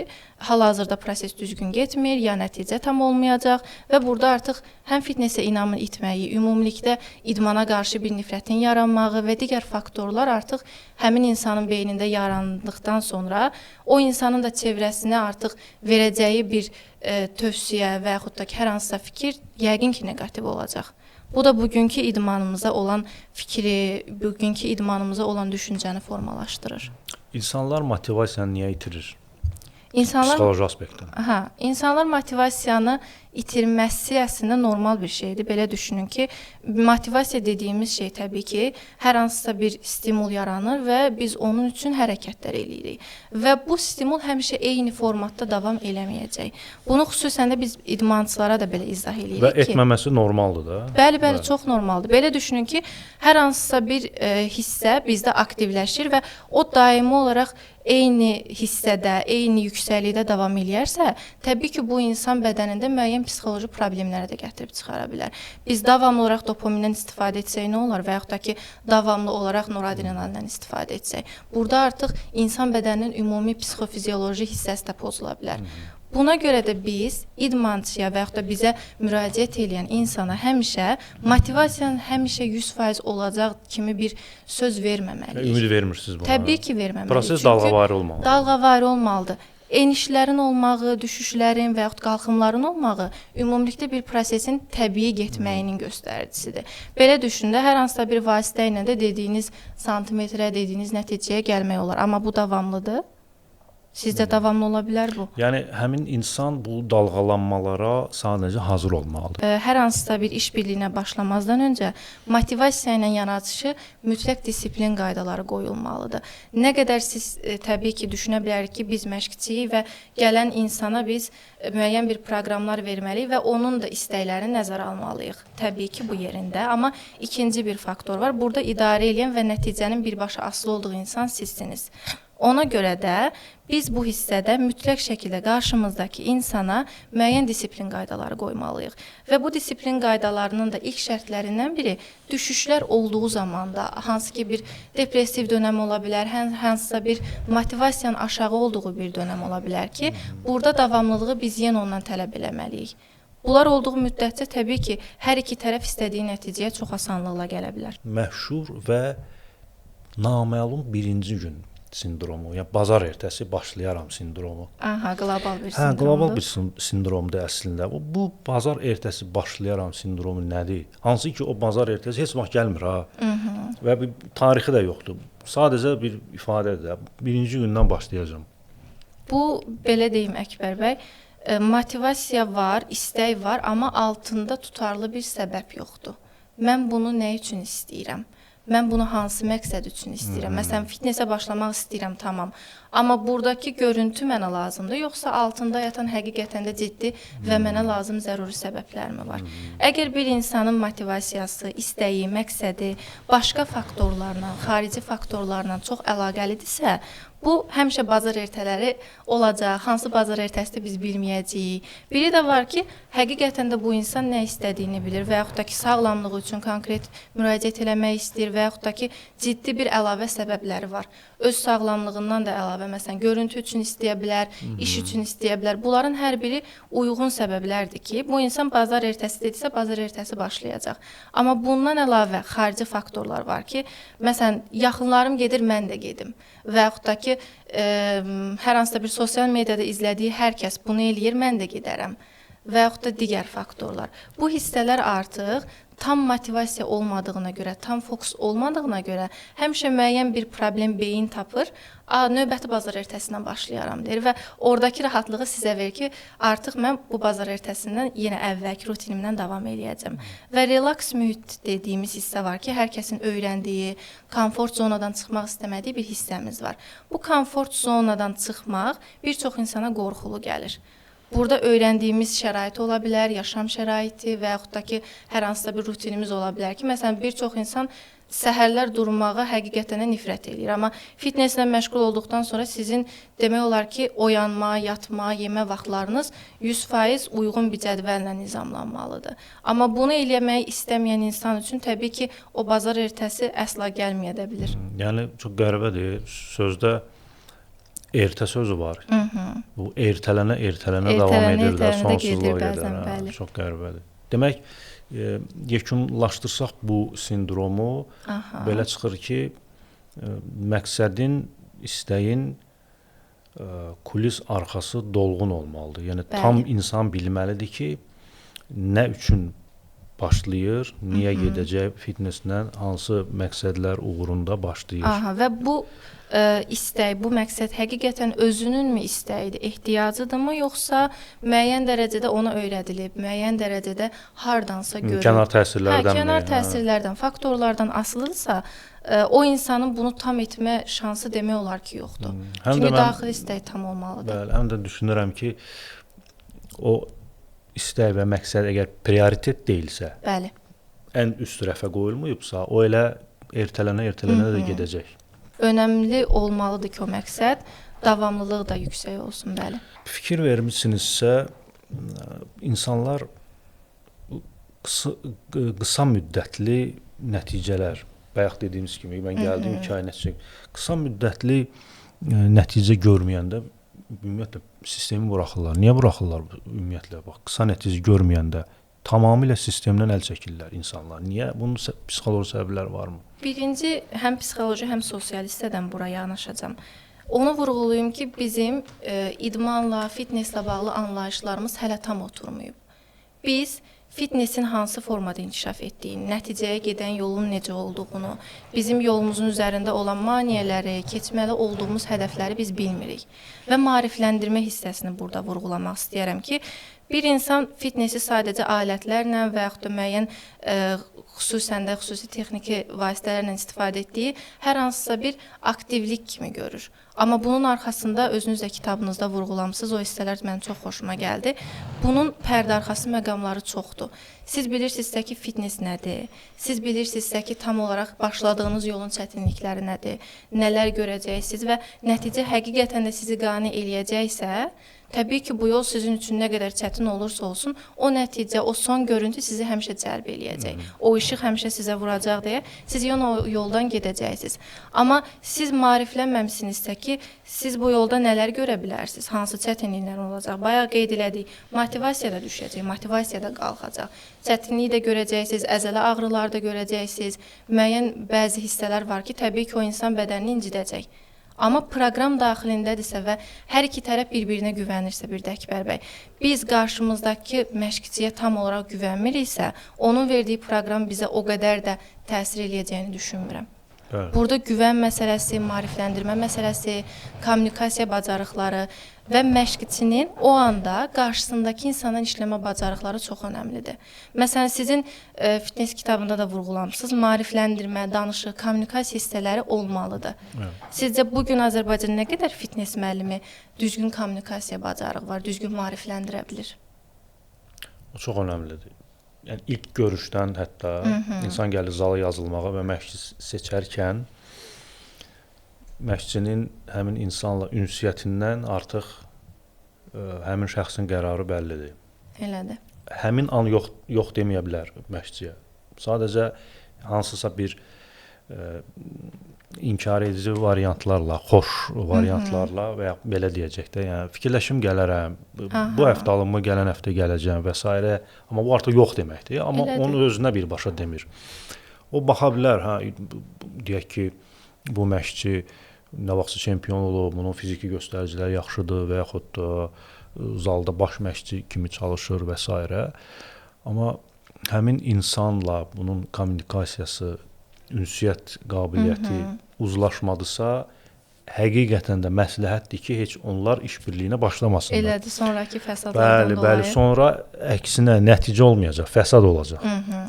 [SPEAKER 2] hal-hazırda proses düzgün getmir, ya nəticə tam olmayacaq və burada artıq həm fitnessə inamın itməyi, ümumilikdə idmana qarşı bir nifrətin yaranmağı və digər faktorlar artıq həmin insanın beynində yarandıqdan sonra o insanın da çevrəsinə artıq verəcəyi bir tövsiyə və yaxud da ki, hər hansısa fikir yəqin ki, neqativ olacaq. Bu da bugünkü idmanımıza olan fikri, bugünkü idmanımıza olan düşüncəni formalaşdırır.
[SPEAKER 1] İnsanlar motivasiyanı niyə itirir?
[SPEAKER 2] İnsanlar,
[SPEAKER 1] psixoloji aspektdən.
[SPEAKER 2] Aha, insanlar motivasiyanı itirməsi əslində normal bir şeydir. Belə düşünün ki, motivasiya dediyimiz şey təbii ki, hər hansısa bir stimul yaranır və biz onun üçün hərəkətlər eləyirik. Və bu stimul həmişə eyni formatda davam eləməyəcək. Bunu xüsusən də biz idmançılara da belə izah eləyirik
[SPEAKER 1] və
[SPEAKER 2] ki,
[SPEAKER 1] etməməsi normaldır da.
[SPEAKER 2] Bəli, bəli, çox normaldır. Belə düşünün ki, hər hansısa bir hissə bizdə aktivləşir və o daimi olaraq eyni hissədə, eyni yüksəklikdə davam eləyərsə, təbii ki, bu insan bədənində müəyyən psixoloji problemlərə də gətirib çıxara bilər. Biz davamlı olaraq dopamindən istifadə etsək nə olar və yaxud da ki, davamlı olaraq noradrenalindən istifadə etsək. Burada artıq insan bədəninin ümumi psixofizioloji hissəsi də pozula bilər. Buna görə də biz idmançıya və yaxud da bizə müraciət edən insana həmişə motivasiyanın həmişə 100% olacaq kimi bir söz verməməliyik.
[SPEAKER 1] Ümid vermirsiniz buna.
[SPEAKER 2] Təbii ki, verməməliyik.
[SPEAKER 1] Proses dalğavari olmalıdır.
[SPEAKER 2] Dalğavari olmalıdır. Enişlərin olmağı, düşüşlərin və yaxud qalxımların olmağı ümumilikdə bir prosesin təbii getməyinin göstəricisidir. Belə düşündə hər hansısa bir vasitə ilə də dediyiniz santimetrə, dediyiniz nəticəyə gəlmək olar. Amma bu davamlıdır. Sizdə davamlı ola bilər bu.
[SPEAKER 1] Yəni həmin insan bu dalğalanmalara sadəcə hazır olmalıdır.
[SPEAKER 2] Hər hansısa bir iş birliyinə başlamazdan öncə motivasiya ilə yanaşı mütləq disiplin qaydaları qoyulmalıdır. Nə qədər siz təbii ki, düşünə bilərik ki, biz məşqçiyik və gələn insana biz müəyyən bir proqramlar verməliyik və onun da istəklərini nəzərə almalıyıq. Təbii ki, bu yerində. Amma ikinci bir faktor var. Burada idarə eləyən və nəticənin birbaşa asılı olduğu insan sizsiniz. Ona görə də biz bu hissədə mütləq şəkildə qarşımızdakı insana müəyyən disiplin qaydaları qoymalıyıq. Və bu disiplin qaydalarının da ilk şərtlərindən biri düşüşlər olduğu zamanda, hansı ki bir depressiv dönəm ola bilər, hansısa bir motivasiyanın aşağı olduğu bir dönəm ola bilər ki, burada davamlılığı biz yenə ondan tələb eləməliyik. Bunlar olduğu müddətcə təbii ki, hər iki tərəf istədiyi nəticəyə çox asanlıqla gələ bilər.
[SPEAKER 1] Məşhur və naməlum birinci gün sindromu, yəni bazar ertəsi başlayaram sindromu.
[SPEAKER 2] Aha, qlobal bir sindromdur.
[SPEAKER 1] Hə, qlobal bir sindromdur əslində. Bu bazar ertəsi başlayaram sindromu nədir? Hansı ki o bazar ertəsi heç vaxt gəlmir ha. Və bir tarixi də yoxdur. Sadəcə bir ifadədir. Birinci gündən başlayacağam.
[SPEAKER 2] Bu belə deyim Əkbər bəy, motivasiya var, istək var, amma altında tutarlı bir səbəb yoxdur. Mən bunu nə üçün istəyirəm? Mən bunu hansı məqsəd üçün istəyirəm? Məsələn, fitnessə başlamaq istəyirəm, tamam. Amma buradakı görüntü mənə lazımdır, yoxsa altında yatan həqiqətən də ciddi və mənə lazım zəruri səbəblərmi var? Əgər bir insanın motivasiyası, istəyi, məqsədi başqa faktorlarla, xarici faktorlarla çox əlaqəlidirsə, bu həmişə bazar ertələri olacaq. Hansı bazar ertəsidir biz bilməyəcəyik. Biri də var ki, həqiqətən də bu insan nə istədiyini bilir və yaxud da ki, sağlamlığı üçün konkret müraciət eləmək istəyir və yaxud da ki, ciddi bir əlavə səbəbləri var. Öz sağlamlığından da əlavə, məsələn, görüntü üçün istəyə bilər, iş üçün istəyə bilər. Bunların hər biri uyğun səbəblərdir ki, bu insan bazar ertəsi dedisə, bazar ertəsi başlayacaq. Amma bundan əlavə xarici faktorlar var ki, məsələn, yaxınlarım gedir, mən də gedim və yaxud da ki, hər hansısa bir sosial mediada izlədiyi hər kəs bunu eləyir, mən də gedərəm və yaxud da digər faktorlar. Bu hissələr artıq tam motivasiya olmadığına görə, tam fokus olmadığına görə həmişə müəyyən bir problem beyin tapır. Növbəti bazar ertəsindən başlayaram deyir və oradakı rahatlığı sizə verir ki, artıq mən bu bazar ertəsindən yenə əvvəlki rutinimdən davam eləyəcəm. Və relaks mühit dediyimiz hissə var ki, hər kəsin öyrəndiyi, komfort zonadan çıxmaq istəmədiyi bir hissəmiz var. Bu komfort zonadan çıxmaq bir çox insana qorxulu gəlir. Burada öyrəndiyimiz şərait ola bilər, yaşam şəraiti və yaxud da ki, hər hansısa bir rutinimiz ola bilər ki, məsələn, bir çox insan səhərlər durmağa həqiqətən də nifrət eləyir. Amma fitnesslə məşğul olduqdan sonra sizin demək olar ki, oyanma, yatma, yemə vaxtlarınız 100% uyğun bir cədvəllə nizamlanmalıdır. Amma bunu eləməyi istəməyən insan üçün təbii ki, o bazar ertəsi əsla gəlməyə də bilir.
[SPEAKER 1] Yəni, çox qəribədir. Sözdə ertə sözü var. Bu ertələnə davam edir də, sonsuzluğa qədər. Çox qəribədir. Demək, yekunlaşdırsaq bu sindromu, belə çıxır ki, məqsədin, istəyin kulis arxası dolğun olmalıdır. Yəni, tam insan bilməlidir ki, nə üçün başlayır, niyə gedəcək fitnesslə, hansı məqsədlər uğrunda başlayır.
[SPEAKER 2] Aha, və bu istək, bu məqsəd həqiqətən özününmü istəyidir, ehtiyacıdırmı, yoxsa müəyyən dərəcədə ona öyrədilib, müəyyən dərəcədə hardansa görüb.
[SPEAKER 1] Kənar təsirlərdənmi?
[SPEAKER 2] Hə, kənar təsirlərdən, faktorlardan asılıdırsa, o insanın bunu tam etmə şansı demək olar ki, yoxdur. Çünki daxili istək tam olmalıdır.
[SPEAKER 1] Bəli, həm də düşünürəm ki, o istək və məqsəd əgər prioritet deyilsə,
[SPEAKER 2] bəli,
[SPEAKER 1] ən üst rəfə qoyulmayıbsa, o elə ertələnə də gedəcək.
[SPEAKER 2] Önəmli olmalıdır ki, o məqsəd, davamlılığı da yüksək olsun, bəli.
[SPEAKER 1] Fikir vermişsinizsə, insanlar qısa müddətli nəticələr, bayaq dediyimiz kimi, mən gəldim 2 ay nəticə, qısa müddətli nəticə görməyəndə Ümumiyyətlə sistemi buraxırlar. Niyə buraxırlar ümumiyyətlə? Bax, qısa nəticə görməyəndə tamamilə sistemdən əl çəkirlər insanlar. Niyə? Bunun psixoloji səbəbləri varmı?
[SPEAKER 2] Birinci, həm psixoloji, həm sosial hissədən bura yanaşacağam. Onu vurğulayım ki, bizim idmanla, fitnesslə bağlı anlayışlarımız hələ tam oturmayıb. Biz fitnessin hansı formada inkişaf etdiyini, nəticəyə gedən yolun necə olduğunu, bizim yolumuzun üzərində olan maneələri, keçməli olduğumuz hədəfləri biz bilmirik. Və maarifləndirmə hissəsini burada vurğulamaq istəyirəm ki, bir insan fitnesi sadəcə alətlərlə və yaxud da müəyyən xüsusən də xüsusi texniki vasitələrlə istifadə etdiyi hər hansısa bir aktivlik kimi görür. Amma bunun arxasında özünüz də kitabınızda vurğulamısınız, o hissələr mənim çox xoşuma gəldi. Bunun pərdəarxası məqamları çoxdur. Siz bilirsinizsə ki, fitness nədir? Siz bilirsinizsə ki, tam olaraq başladığınız yolun çətinlikləri nədir? Nələr görəcəksiniz və nəticə həqiqətən də sizi qane eləyəcəksə, təbii ki, bu yol sizin üçün nə qədər çətin olursa olsun, o nəticə, o son görüntü sizi həmişə cəlb eləyəcək. O işıq həmişə sizə vuracaq deyə siz yenə o yoldan gedəcəksiniz. Amma siz maariflənməmisinizsə ki, siz bu yolda nələr görə bilərsiniz, hansı çətinliklər olacaq? Bayaq qeyd elədik, motivasiya da düşəcək, motivasiya da qalxacaq. Çətinliyi də görəcəksiniz, əzələ ağrıları da görəcəksiniz. Müəyyən bəzi hissələr var ki, təbii ki, o insan bədənini incidəcək. Amma proqram daxilindədirsə və hər iki tərəf bir-birinə güvənirsə, bir də Əkbər bəy, biz qarşımızdakı məşqçiyə tam olaraq güvənmiriksə, onun verdiyi proqram bizə o qədər də təsir eləyəcəyini düşünmürəm.
[SPEAKER 1] Bəli.
[SPEAKER 2] Burada güvən məsələsi, maarifləndirmə məsələsi, kommunikasiya bacarıqları və məşqçinin o anda qarşısındakı insandan işləmə bacarıqları çox önəmlidir. Məsələn, sizin fitness kitabında da vurğulamısınız, maarifləndirmə, danışıq, kommunikasiya hissələri olmalıdır.
[SPEAKER 1] Evet.
[SPEAKER 2] Sizcə bu gün Azərbaycanda nə qədər fitness müəllimi düzgün kommunikasiya bacarığı var, düzgün maarifləndirə bilir?
[SPEAKER 1] O çox önəmlidir. Yəni ilk görüşdən hətta insan gəlir zala yazılmağa və məşqçi seçərkən məşqçinin həmin insanla ünsiyyətindən artıq həmin şəxsin qərarı bəllidir.
[SPEAKER 2] Elədir.
[SPEAKER 1] Həmin an yox deməyə bilər məşqçiyə. Sadəcə hansısa bir inkar edici variantlarla, xoş variantlarla və ya belə deyəcək də, yəni fikirləşim gələrəm, bu həftə alınmı, gələn həftə gələcəm və s. Amma bu artıq yox deməkdir. Amma
[SPEAKER 2] Elədir.
[SPEAKER 1] onu özünə birbaşa demir. O baxa bilər, hə, deyək ki, bu məşqçi nə vaxtsa çempion olub, bunun fiziki göstəriciləri yaxşıdır və yaxud da zalda baş məşqçi kimi çalışır və s. Amma həmin insanla bunun kommunikasiyası, ünsiyyət qabiliyyəti uzlaşmadısa, həqiqətən də məsləhətdir ki, heç onlar işbirliyinə başlamasınlar.
[SPEAKER 2] Elədir, sonrakı fəsadlardan
[SPEAKER 1] Bəli,
[SPEAKER 2] dolayı.
[SPEAKER 1] bəli, sonra əksinə nəticə olmayacaq, fəsad olacaq.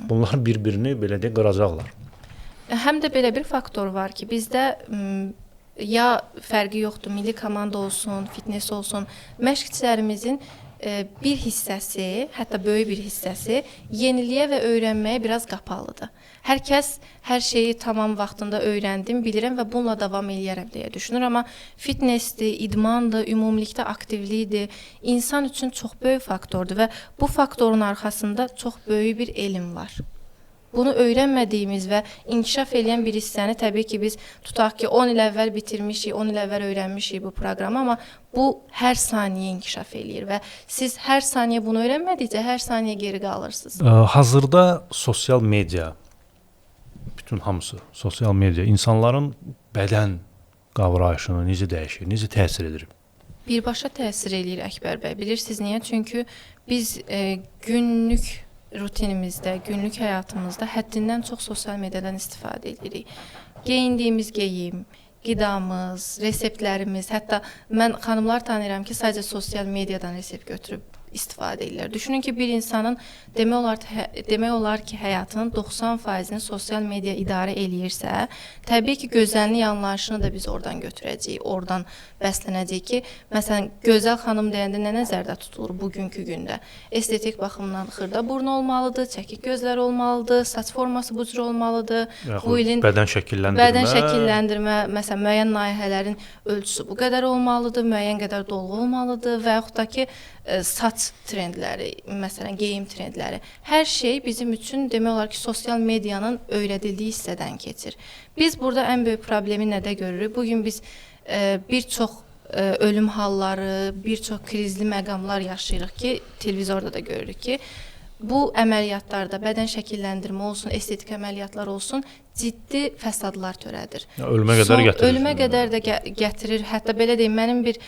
[SPEAKER 1] Bunlar bir-birini belə deyə qıracaqlar.
[SPEAKER 2] Həm də belə bir faktor var ki, bizdə ya fərqi yoxdur, milli komanda olsun, fitness olsun, məşqçilərimizin bir hissəsi, hətta böyük bir hissəsi yeniliyə və öyrənməyə biraz qapalıdır. Hər kəs hər şeyi tamam vaxtında öyrəndim, bilirəm və bununla davam eləyərəm deyə düşünür, amma fitnessdir, idmandır, ümumilikdə aktivlikdir, insan üçün çox böyük faktordur və bu faktorun arxasında çox böyük bir elm var. Bunu öyrənmədiyimiz və inkişaf eləyən bir hissəni təbii ki, biz tutaq ki, 10 il əvvəl bitirmişik, 10 il əvvəl öyrənmişik bu proqramı, amma bu hər saniyə inkişaf eləyir və siz hər saniyə bunu öyrənmədikcə hər saniyə geri qalırsınız.
[SPEAKER 1] Hazırda sosial media, bütün hamısı sosial media insanların bədən qavrayışını necə dəyişir, necə təsir edir?
[SPEAKER 2] Birbaşa təsir eləyir Əkbər bəy. Bilirsiniz niyə? Çünki biz günlük rutinimizdə, günlük həyatımızda həddindən çox sosial mediadan istifadə edirik. Geyindiyimiz geyim, qidamız, reseptlərimiz, hətta mən xanımlar tanıyıram ki, sadəcə sosial mediadan resept götürüb istifadə edirlər. Düşünün ki, bir insanın demək olar ki, həyatının 90%-ni sosial media idarə eləyirsə, təbii ki, gözəllik anlayışını da biz oradan götürəcəyik, oradan bəslənəcəyik ki, məsələn, gözəl xanım deyəndə nə nəzərdə tutulur bugünkü gündə? Estetik baxımdan xırda burnu olmalıdır, çəkik gözləri olmalıdır, saç forması bu cür olmalıdır.
[SPEAKER 1] Bu ilin bədən şəkilləndirmə,
[SPEAKER 2] bədən şəkilləndirmə, məsələn, müəyyən layihələrin ölçüsü bu qədər olmalıdır, müəyyən qədər dolğu olmalıdır və yaxud da ki, saç trendləri, məsələn, geyim trendləri. Hər şey bizim üçün demək olar ki, sosial medianın öyrədildiyi hissədən keçir. Biz burada ən böyük problemi nədə görürük? Bugün biz bir çox ölüm halları, bir çox krizli məqamlar yaşayırıq ki, televizorda da görürük ki, bu əməliyyatlarda bədən şəkilləndirmə olsun, estetik əməliyyatlar olsun, ciddi fəsadlar törədir.
[SPEAKER 1] Ya, ölümə qədər gətirir.
[SPEAKER 2] Ölümə qədər də gətirir. Hətta belə deyim, mənim bir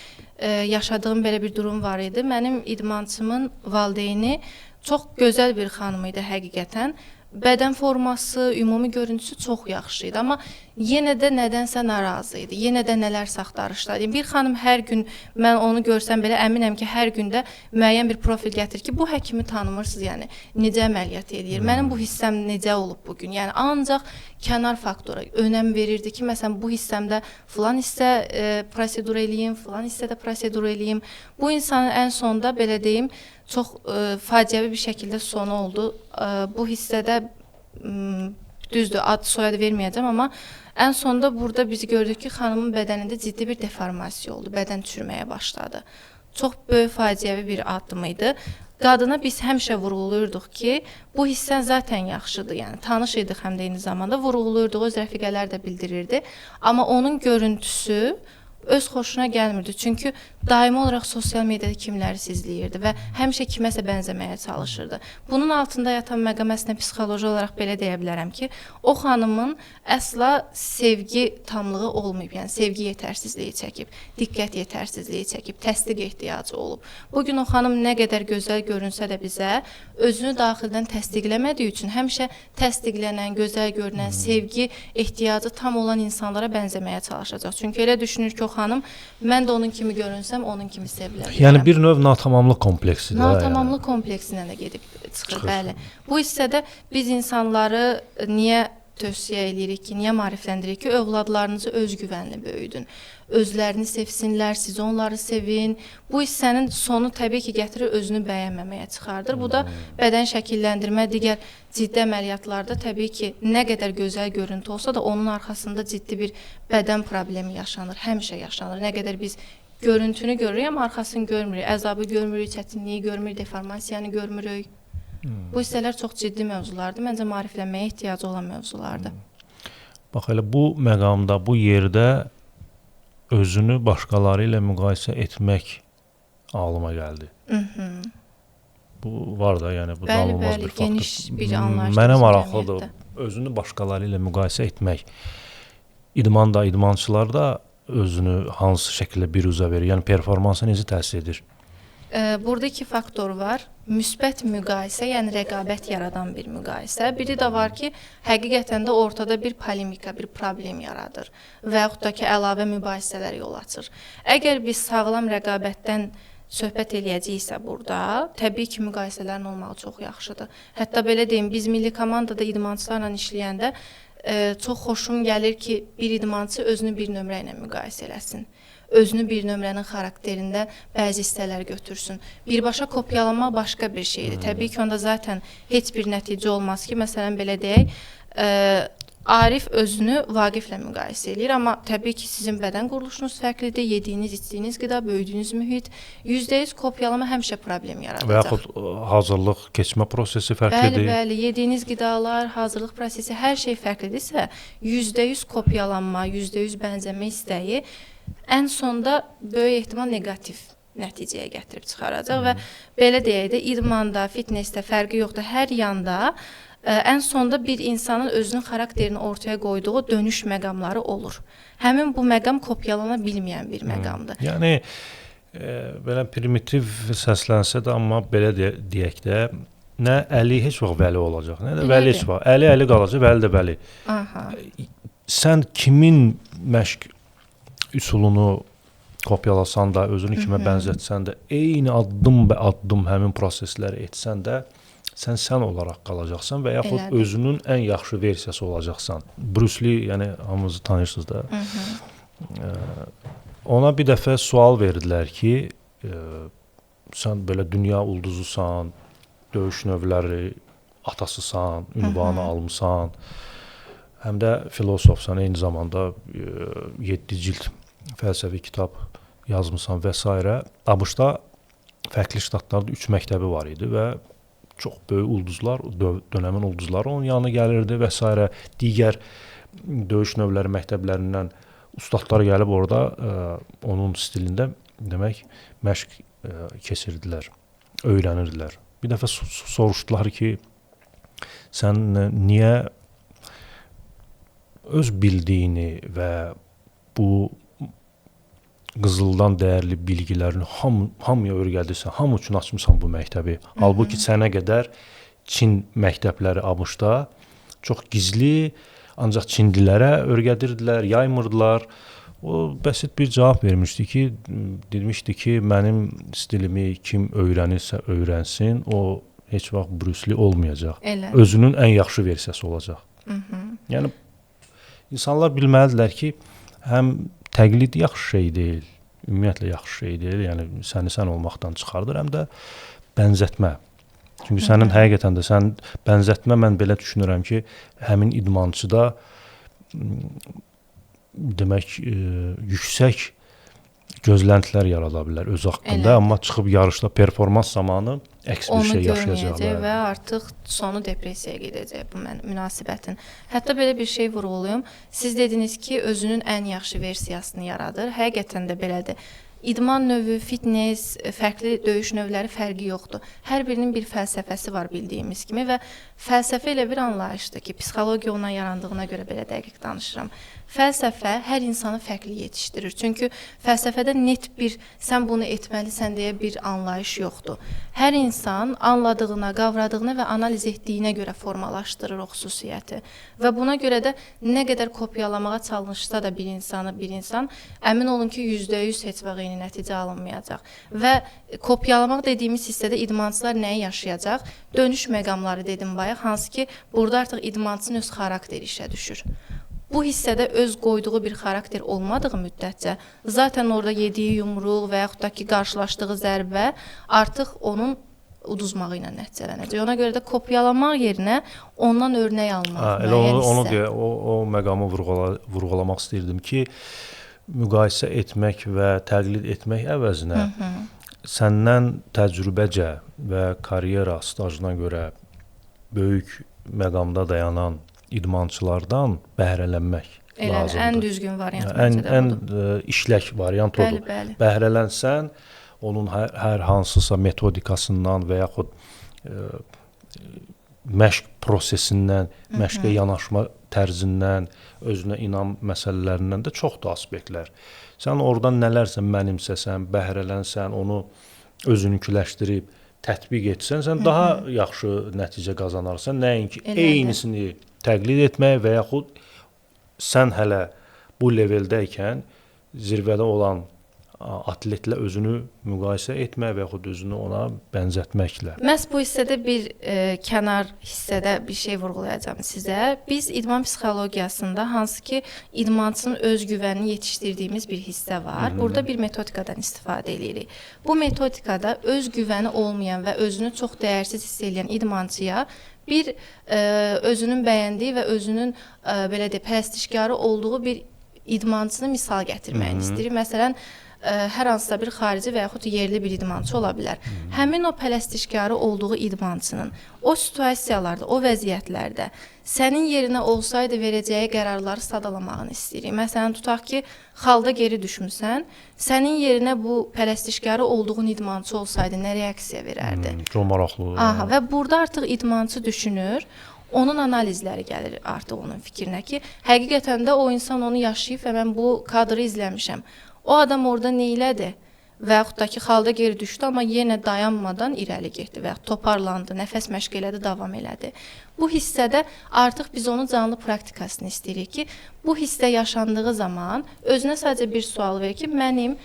[SPEAKER 2] yaşadığım belə bir durum var idi. Mənim idmançımın valideyni çox gözəl bir xanım idi həqiqətən. Bədən forması, ümumi görüntüsü çox yaxşı idi, amma yenə də nədənsə narazı idi. Yenə də nələrsə axtarışlar. Yəni, bir xanım hər gün mən onu görsəm belə əminəm ki, hər gündə müəyyən bir profil gətirir ki, bu həkimi tanımırsınız, yəni necə əməliyyat eləyir? Mənim bu hissəm necə olub bu gün? Yəni ancaq kənar faktora önəm verirdi ki, məsələn bu hissəmdə filan hissə prosedur eləyim, filan hissədə prosedur eləyim. Bu insanın ən sonda belə deyim, çox faciəvi bir şəkildə sonu oldu. Bu hissədə düzdür, ad soyadı verməyəcəm, amma ən sonda burada biz gördük ki, xanımın bədənində ciddi bir deformasiya oldu, bədən çürüməyə başladı. Çox böyük faciəvi bir addım idi. Qadına biz həmişə vurğuluyurduq ki, bu hissən zaten yaxşıdır, yəni tanış idik həm də eyni zamanda vurğuluyurduq, öz rəfiqələr də bildirirdi. Amma onun görüntüsü öz xoşuna gəlmirdi. Çünki daimi olaraq sosial mediada kimləri izləyirdi və həmişə kiməsə bənzəməyə çalışırdı. Bunun altında yatan məqam əslində psixoloji olaraq belə deyə bilərəm ki, o xanımın əsla sevgi tamlığı olmayıb, yəni sevgi yetərsizliyi çəkib, diqqət yetərsizliyi çəkib, təsdiq ehtiyacı olub. Bugün o xanım nə qədər gözəl görünsə də bizə, özünü daxildən təsdiqləmədiyi üçün həmişə təsdiqlənən, gözəl görünən, sevgi ehtiyacı tam olan insanlara bənzəməyə çalışacaq. Çünki elə düşünür ki, o xanım, mən də onun kimi görünsəm, onun kimi sevilə bilərəm.
[SPEAKER 1] Yəni bir növ natamamlıq kompleksidir.
[SPEAKER 2] Natamamlıq kompleksindən də gedib çıxır, bəli. Bu hissədə biz insanları niyə tövsiyə eləyirik ki, niyə maarifləndiririk ki, övladlarınızı özgüvənli böyüdün. Özlərini sevsinlər, siz onları sevin. Bu hissənin sonu təbii ki, gətirir, özünü bəyənməməyə çıxardır. Bu da bədən şəkilləndirmə, digər ciddi əməliyyatlarda təbii ki, nə qədər gözəl görüntü olsa da onun arxasında ciddi bir bədən problemi yaşanır, həmişə yaşanır. Nə qədər biz görüntünü görürük, amma arxasını görmürük, əzabı görmürük, çətinliyi görmürük, deformasiyanı görmürük. Bu hissələr çox ciddi mövzulardır. Məncə maariflənməyə ehtiyacı olan mövzulardır.
[SPEAKER 1] Bax elə bu məqamda, bu yerdə özünü başqaları ilə müqayisə etmək ağlıma gəldi. Bu var da, yəni bu danılmaz bir faktor.
[SPEAKER 2] Geniş bir anlayış.
[SPEAKER 1] Mənə maraqlıdır. Özünü başqaları ilə müqayisə etmək. İdmanda, idmançılar da özünü hansı şəkildə biruzə verir? Yəni performansa necə təsir edir?
[SPEAKER 2] Burada iki faktor var. Müsbət müqayisə, yəni rəqabət yaradan bir müqayisə. Biri də var ki, həqiqətən də ortada bir polemika, bir problem yaradır və yaxud da ki, əlavə mübahisələr yol açır. Əgər biz sağlam rəqabətdən söhbət eləyəcəyiksə burada, təbii ki, müqayisələrin olmağı çox yaxşıdır. Hətta belə deyim, biz milli komandada idmançılarla işləyəndə çox xoşum gəlir ki, bir idmançı özünü bir nömrə ilə müqayisə eləsin. Özünü bir nömrənin xarakterində bəzi hissələr götürsün. Birbaşa kopyalamaq başqa bir şeydir. Təbii ki, onda zaten heç bir nəticə olmaz ki, məsələn, belə deyək, Arif özünü Vaqiflə müqayisə eləyir, amma təbii ki, sizin bədən quruluşunuz fərqlidir, yediyiniz, içdiyiniz qida, böyüdüyünüz mühit, %100 kopyalama həmişə problem yaradacaq.
[SPEAKER 1] Və yaxud hazırlıq keçmə prosesi fərqlidir.
[SPEAKER 2] Bəli, bəli, yediyiniz qidalar, hazırlıq prosesi, hər şey fərqlidirsə, %100 kopyalanma, %100 bənzəmə istəyi ən sonda böyük ehtimal neqativ nəticəyə gətirib çıxaracaq və belə deyək də, idmanda, fitnessdə fərqi yoxdur, hər yanda ən sonda bir insanın özünün xarakterini ortaya qoyduğu dönüş məqamları olur. Həmin bu məqam kopyalana bilməyən bir məqamdır.
[SPEAKER 1] Yəni, belə primitiv səslənsə də, amma belə deyək də, nə Əli heç vaxt vəli olacaq, nə də vəli heç vaxt. Əli əli qalacaq, vəli də vəli.
[SPEAKER 2] Aha.
[SPEAKER 1] Sən kimin məşq üsulunu kopyalasan da, özünü kimə bənzətsən də, eyni addım bə addım həmin prosesləri etsən də, sən olaraq qalacaqsan və yaxud
[SPEAKER 2] Elədir.
[SPEAKER 1] Özünün ən yaxşı versiyası olacaqsan. Bruce Lee, yəni hamınızı tanıyırsınız da. Ona bir dəfə sual verdilər ki, sən belə dünya ulduzusan, döyüş növləri atasısan, ünvanı almısan, həm də filosofsan, eyni zamanda 7 cild fəlsəfi kitab yazmısan və s. ABŞ-da fərqli ştatlarda 3 məktəbi var idi və çox böyük ulduzlar, dönəmin ulduzları onun yanına gəlirdi və s. Digər döyüş növləri məktəblərindən Ustadlar gəlib orada onun stilində demək məşq keçirdilər, öyrənirdilər. Bir dəfə soruşdular ki, sən niyə öz bildiyini və bu qızıldan dəyərli bilgilərini hamıya öyrədirsən, hamı üçün açmısan bu məktəbi. Halbuki sənə qədər Çin məktəbləri ABŞ-da çox gizli, ancaq Çinlilərə öyrədirdilər, yaymırdılar. O bəsit bir cavab vermişdi ki, demişdi ki, mənim stilimi kim öyrənirsə öyrənsin, o heç vaxt Bruce Lee olmayacaq.
[SPEAKER 2] Elə.
[SPEAKER 1] Özünün ən yaxşı versiyası olacaq. Yəni insanlar bilməlidirlər ki, həm təqlid yaxşı şey deyil, ümumiyyətlə yaxşı şey deyil, yəni səni sən olmaqdan çıxardır, həm də bənzətmə. Çünki sənin həqiqətən də sən bənzətmə, mən belə düşünürəm ki, həmin idmançıda demək yüksək gözləntilər yarada bilər öz haqqında, amma çıxıb yarışda performans zamanı əks bir şey yaşayacaqlar.
[SPEAKER 2] Və artıq sonu depressiyaya gedəcək bu münasibətin. Hətta belə bir şey vurğulayım. Siz dediniz ki, özünün ən yaxşı versiyasını yaradır. Həqiqətən də belədir. İdman növü, fitness, fərqli döyüş növləri fərqi yoxdur. Hər birinin bir fəlsəfəsi var bildiyimiz kimi və fəlsəfə elə bir anlayışdır ki, psixologiya ona yarandığına görə belə dəqiq danışıram. Fəlsəfə hər insanı fərqli yetişdirir. Çünki fəlsəfədə net bir sən bunu etməlisən deyə bir anlayış yoxdur. Hər insan anladığına, qavradığına və analiz etdiyinə görə formalaşdırır o xüsusiyyəti. Və buna görə də nə qədər kopyalamağa çalışsa da bir insanı bir insan, əmin olun ki, %100 heç vaxt eyni nəticə alınmayacaq. Və kopyalamaq dediyimiz hissədə idmançılar nəyi yaşayacaq? Dönüş məqamları dedim bayaq, hansı ki, burada artıq idmançının öz xarakteri işə düşür. Bu hissədə öz qoyduğu bir xarakter olmadığı müddətcə zaten orada yediyi yumruq və yaxud da ki, qarşılaşdığı zərbə artıq onun uduzmağı ilə nəticələnəcək. Ona görə də kopyalamaq yerinə ondan örnək almaq.
[SPEAKER 1] Elə onu deyə, o məqamı vurğulamaq istəyirdim ki, müqayisə etmək və təqlid etmək əvəzinə səndən təcrübəcə və karyera stajına görə böyük məqamda dayanan idmançılardan bəhrələnmək lazımdır.
[SPEAKER 2] Ən düzgün variant
[SPEAKER 1] ən işlək variant odur.
[SPEAKER 2] Bəli, bəli.
[SPEAKER 1] Bəhrələnsən, onun hər hansısa metodikasından və yaxud məşq prosesindən, məşqə yanaşma tərzindən, özünə inam məsələlərindən də çoxdur aspektlər. Sən oradan nələrsə mənimsəsən, bəhrələnsən, onu özününküləşdirib tətbiq etsən, sən daha yaxşı nəticə qazanarsan, nəinki eynisini təqlid etmək və yaxud sən hələ bu leveldəykən zirvədə olan atletlə özünü müqayisə etmək və yaxud özünü ona bənzətməklə.
[SPEAKER 2] Məhz bu hissədə bir kənar hissədə bir şey vurğulayacağam sizə. Biz idman psixologiyasında hansı ki idmançının özgüvənini yetişdirdiyimiz bir hissə var. Burada bir metodikadan istifadə edirik. Bu metodikada özgüvəni olmayan və özünü çox dəyərsiz hiss edən idmançıya bir özünün bəyəndiyi və özünün belə deyək, pərəstişkarı olduğu bir idmançını misal gətirməyini istəyirik. Məsələn, hər hansısa bir xarici və yaxud yerli bir idmançı ola bilər. Həmin o pərəstişkarı olduğu idmançının o situasiyalarda, o vəziyyətlərdə sənin yerinə olsaydı verəcəyi qərarları sadalamağını istəyirik. Məsələn, tutaq ki, xalda geri düşmüsən, sənin yerinə bu pərəstişkarı olduğun idmançı olsaydı nə reaksiya verərdi?
[SPEAKER 1] Çox maraqlıdır.
[SPEAKER 2] Aha, və burada artıq idmançı düşünür, onun analizləri gəlir artıq onun fikrinə ki, həqiqətən də o insan onu yaşayıb və mən bu kadrı izləmişəm. O adam orada nə elədi? Və yaxud da ki, xalda geri düşdü, amma yenə dayanmadan irəli getdi və yaxud toparlandı, nəfəs məşq elədi, davam elədi. Bu hissədə artıq biz onun canlı praktikasını istəyirik ki, bu hissə yaşandığı zaman özünə sadəcə bir sual ver ki, mənim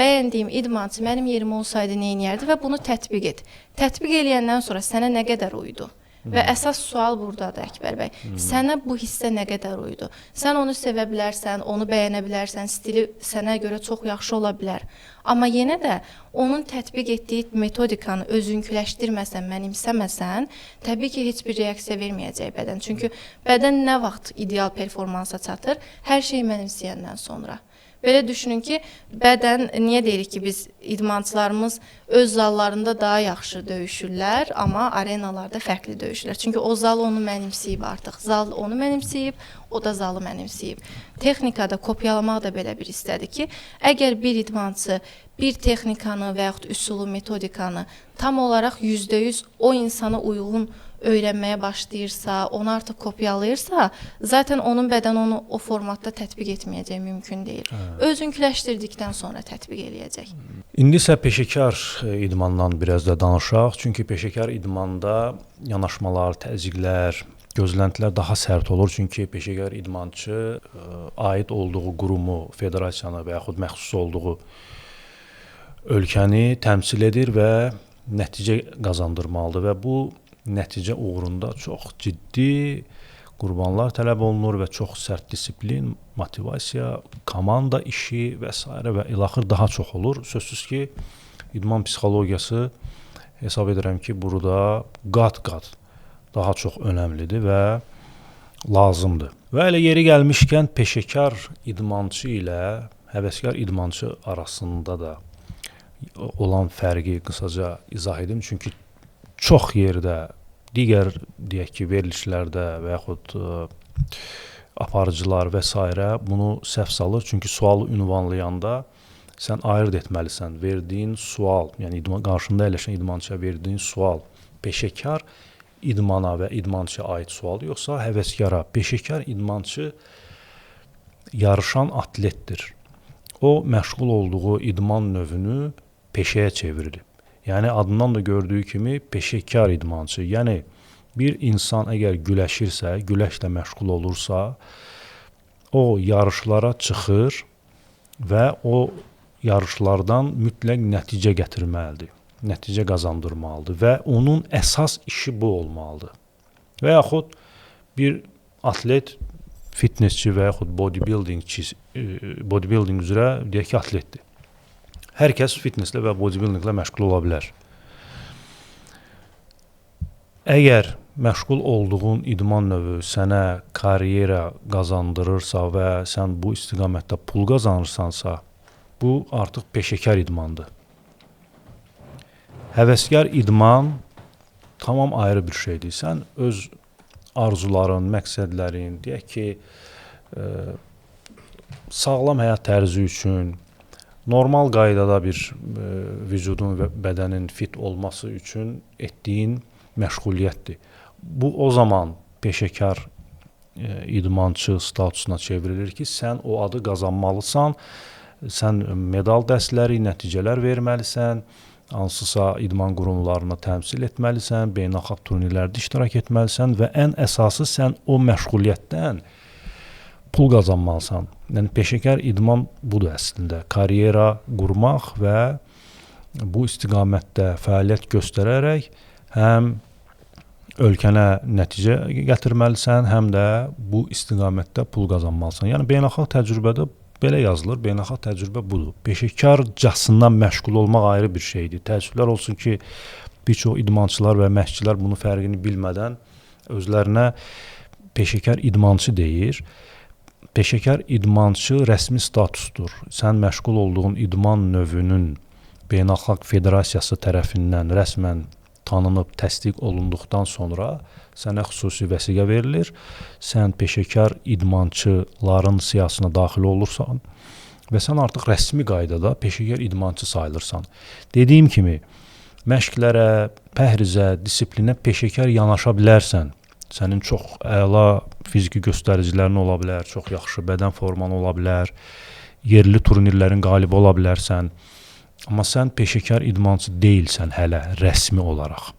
[SPEAKER 2] bəyəndiyim idmançı mənim yerim olsaydı nə eləyərdi və bunu tətbiq et. Tətbiq eləyəndən sonra sənə nə qədər uydu? Və əsas sual buradadır, Əkbər bəy. Sənə bu hissə nə qədər uydu? Sən onu sevə bilərsən, onu bəyənə bilərsən, stili sənə görə çox yaxşı ola bilər. Amma yenə də onun tətbiq etdiyi metodikanı özünküləşdirməsən, mənimsəməsən, təbii ki, heç bir reaksiya verməyəcək bədən. Çünki bədən nə vaxt ideal performansa çatır? Hər şeyi mənimsəyəndən sonra. Belə düşünün ki, bədən, niyə deyirik ki, biz idmançılarımız öz zallarında daha yaxşı döyüşürlər, amma arenalarda fərqli döyüşürlər. Çünki o zal onu mənimsəyib artıq. Zal onu mənimsəyib, O da zalı mənimsəyib. Texnikada kopyalamaq da belə bir hissədir ki, əgər bir idmançı bir texnikanı və yaxud üsulu, metodikanı tam olaraq %100 o insana uyğun öyrənməyə başlayırsa, onu artıq kopyalayırsa, zaten onun bədəni onu o formatda tətbiq etməyəcək, mümkün deyil. Özünküləşdirdikdən sonra tətbiq eləyəcək.
[SPEAKER 1] İndi isə peşəkar idmandan biraz da danışaq. Çünki peşəkar idmanda yanaşmalar, təzyiqlər, gözləntilər daha sərt olur. Çünki peşəkar idmançı aid olduğu qurumu, federasiyanı və yaxud məxsus olduğu ölkəni təmsil edir və nəticə qazandırmalıdır və bu nəticə uğrunda çox ciddi qurbanlar tələb olunur və çox sərt disiplin, motivasiya, komanda işi və s. və ilaxır daha çox olur. Sözsüz ki, idman psixologiyası hesab edirəm ki, burada qat-qat daha çox önəmlidir və lazımdır. Və elə yeri gəlmişkən peşəkar idmançı ilə həvəskar idmançı arasında da olan fərqi qısaca izah edim. Çünki çox yerdə, digər deyək ki, verilişlərdə və yaxud aparıcılar və s. bunu səhv salır. Çünki sualı ünvanlayanda sən ayırd etməlisən. Verdiyin sual, yəni qarşında əyləşən idmançıya verdiyin sual peşəkar idmana və idmançıya aid sualdır, yoxsa həvəskara? Peşəkar idmançı yarışan atletdir. O, məşğul olduğu idman növünü peşəyə çevirilib. Yəni, adından da gördüyü kimi peşəkar idmançı. Yəni, bir insan əgər güləşirsə, güləşlə məşğul olursa, o yarışlara çıxır və o yarışlardan mütləq nəticə gətirməlidir, nəticə qazandırmalıdır və onun əsas işi bu olmalıdır. Və yaxud bir atlet, fitnessçi və yaxud bodybuilding üzrə deyək ki, atletdir. Hər kəs fitnesslə və bodybuildinglə məşğul ola bilər. Əgər məşğul olduğun idman növü sənə karyera qazandırırsa və sən bu istiqamətdə pul qazanırsansa, bu artıq peşəkar idmandır. Həvəskar idman tamam ayrı bir şeydir. Sən öz arzuların, məqsədlərin, deyək ki, sağlam həyat tərzi üçün, normal qaydada bir vücudun və bədənin fit olması üçün etdiyin məşğuliyyətdir. Bu, o zaman peşəkar idmançı statusuna çevrilir ki, sən o adı qazanmalısan, sən medal dəstləri, nəticələr verməlisən, hansısa idman qurumlarını təmsil etməlisən, beynəlxalq turnirlərdə iştirak etməlisən və ən əsası sən o məşğuliyyətdən pul qazanmalısan. Yəni, peşəkar idman budur əslində. Karyera qurmaq və bu istiqamətdə fəaliyyət göstərərək həm ölkənə nəticə gətirməlisən, həm də bu istiqamətdə pul qazanmalısan. Yəni, beynəlxalq təcrübədə belə yazılır, beynəlxalq təcrübə budur. Peşəkarcasından məşğul olmaq ayrı bir şeydir. Təəssüflər olsun ki, bir çox idmançılar və məşqçilər bunun fərqini bilmədən özlərinə peşəkar idmançı deyir. Peşəkar idmançı rəsmi statusdur. Sən məşğul olduğun idman növünün beynəlxalq federasiyası tərəfindən rəsmən tanınıb, təsdiq olunduqdan sonra sənə xüsusi vəsiqə verilir. Sən peşəkar idmançıların siyahısına daxil olursan və sən artıq rəsmi qaydada peşəkar idmançı sayılırsan. Dediyim kimi, məşqlərə, pəhrizə, disiplinə peşəkar yanaşa bilərsən. Sənin çox əla fiziki göstəricilərin ola bilər, çox yaxşı bədən forman ola bilər, yerli turnirlərin qalibi ola bilərsən. Amma sən peşəkar idmançı deyilsən hələ rəsmi olaraq.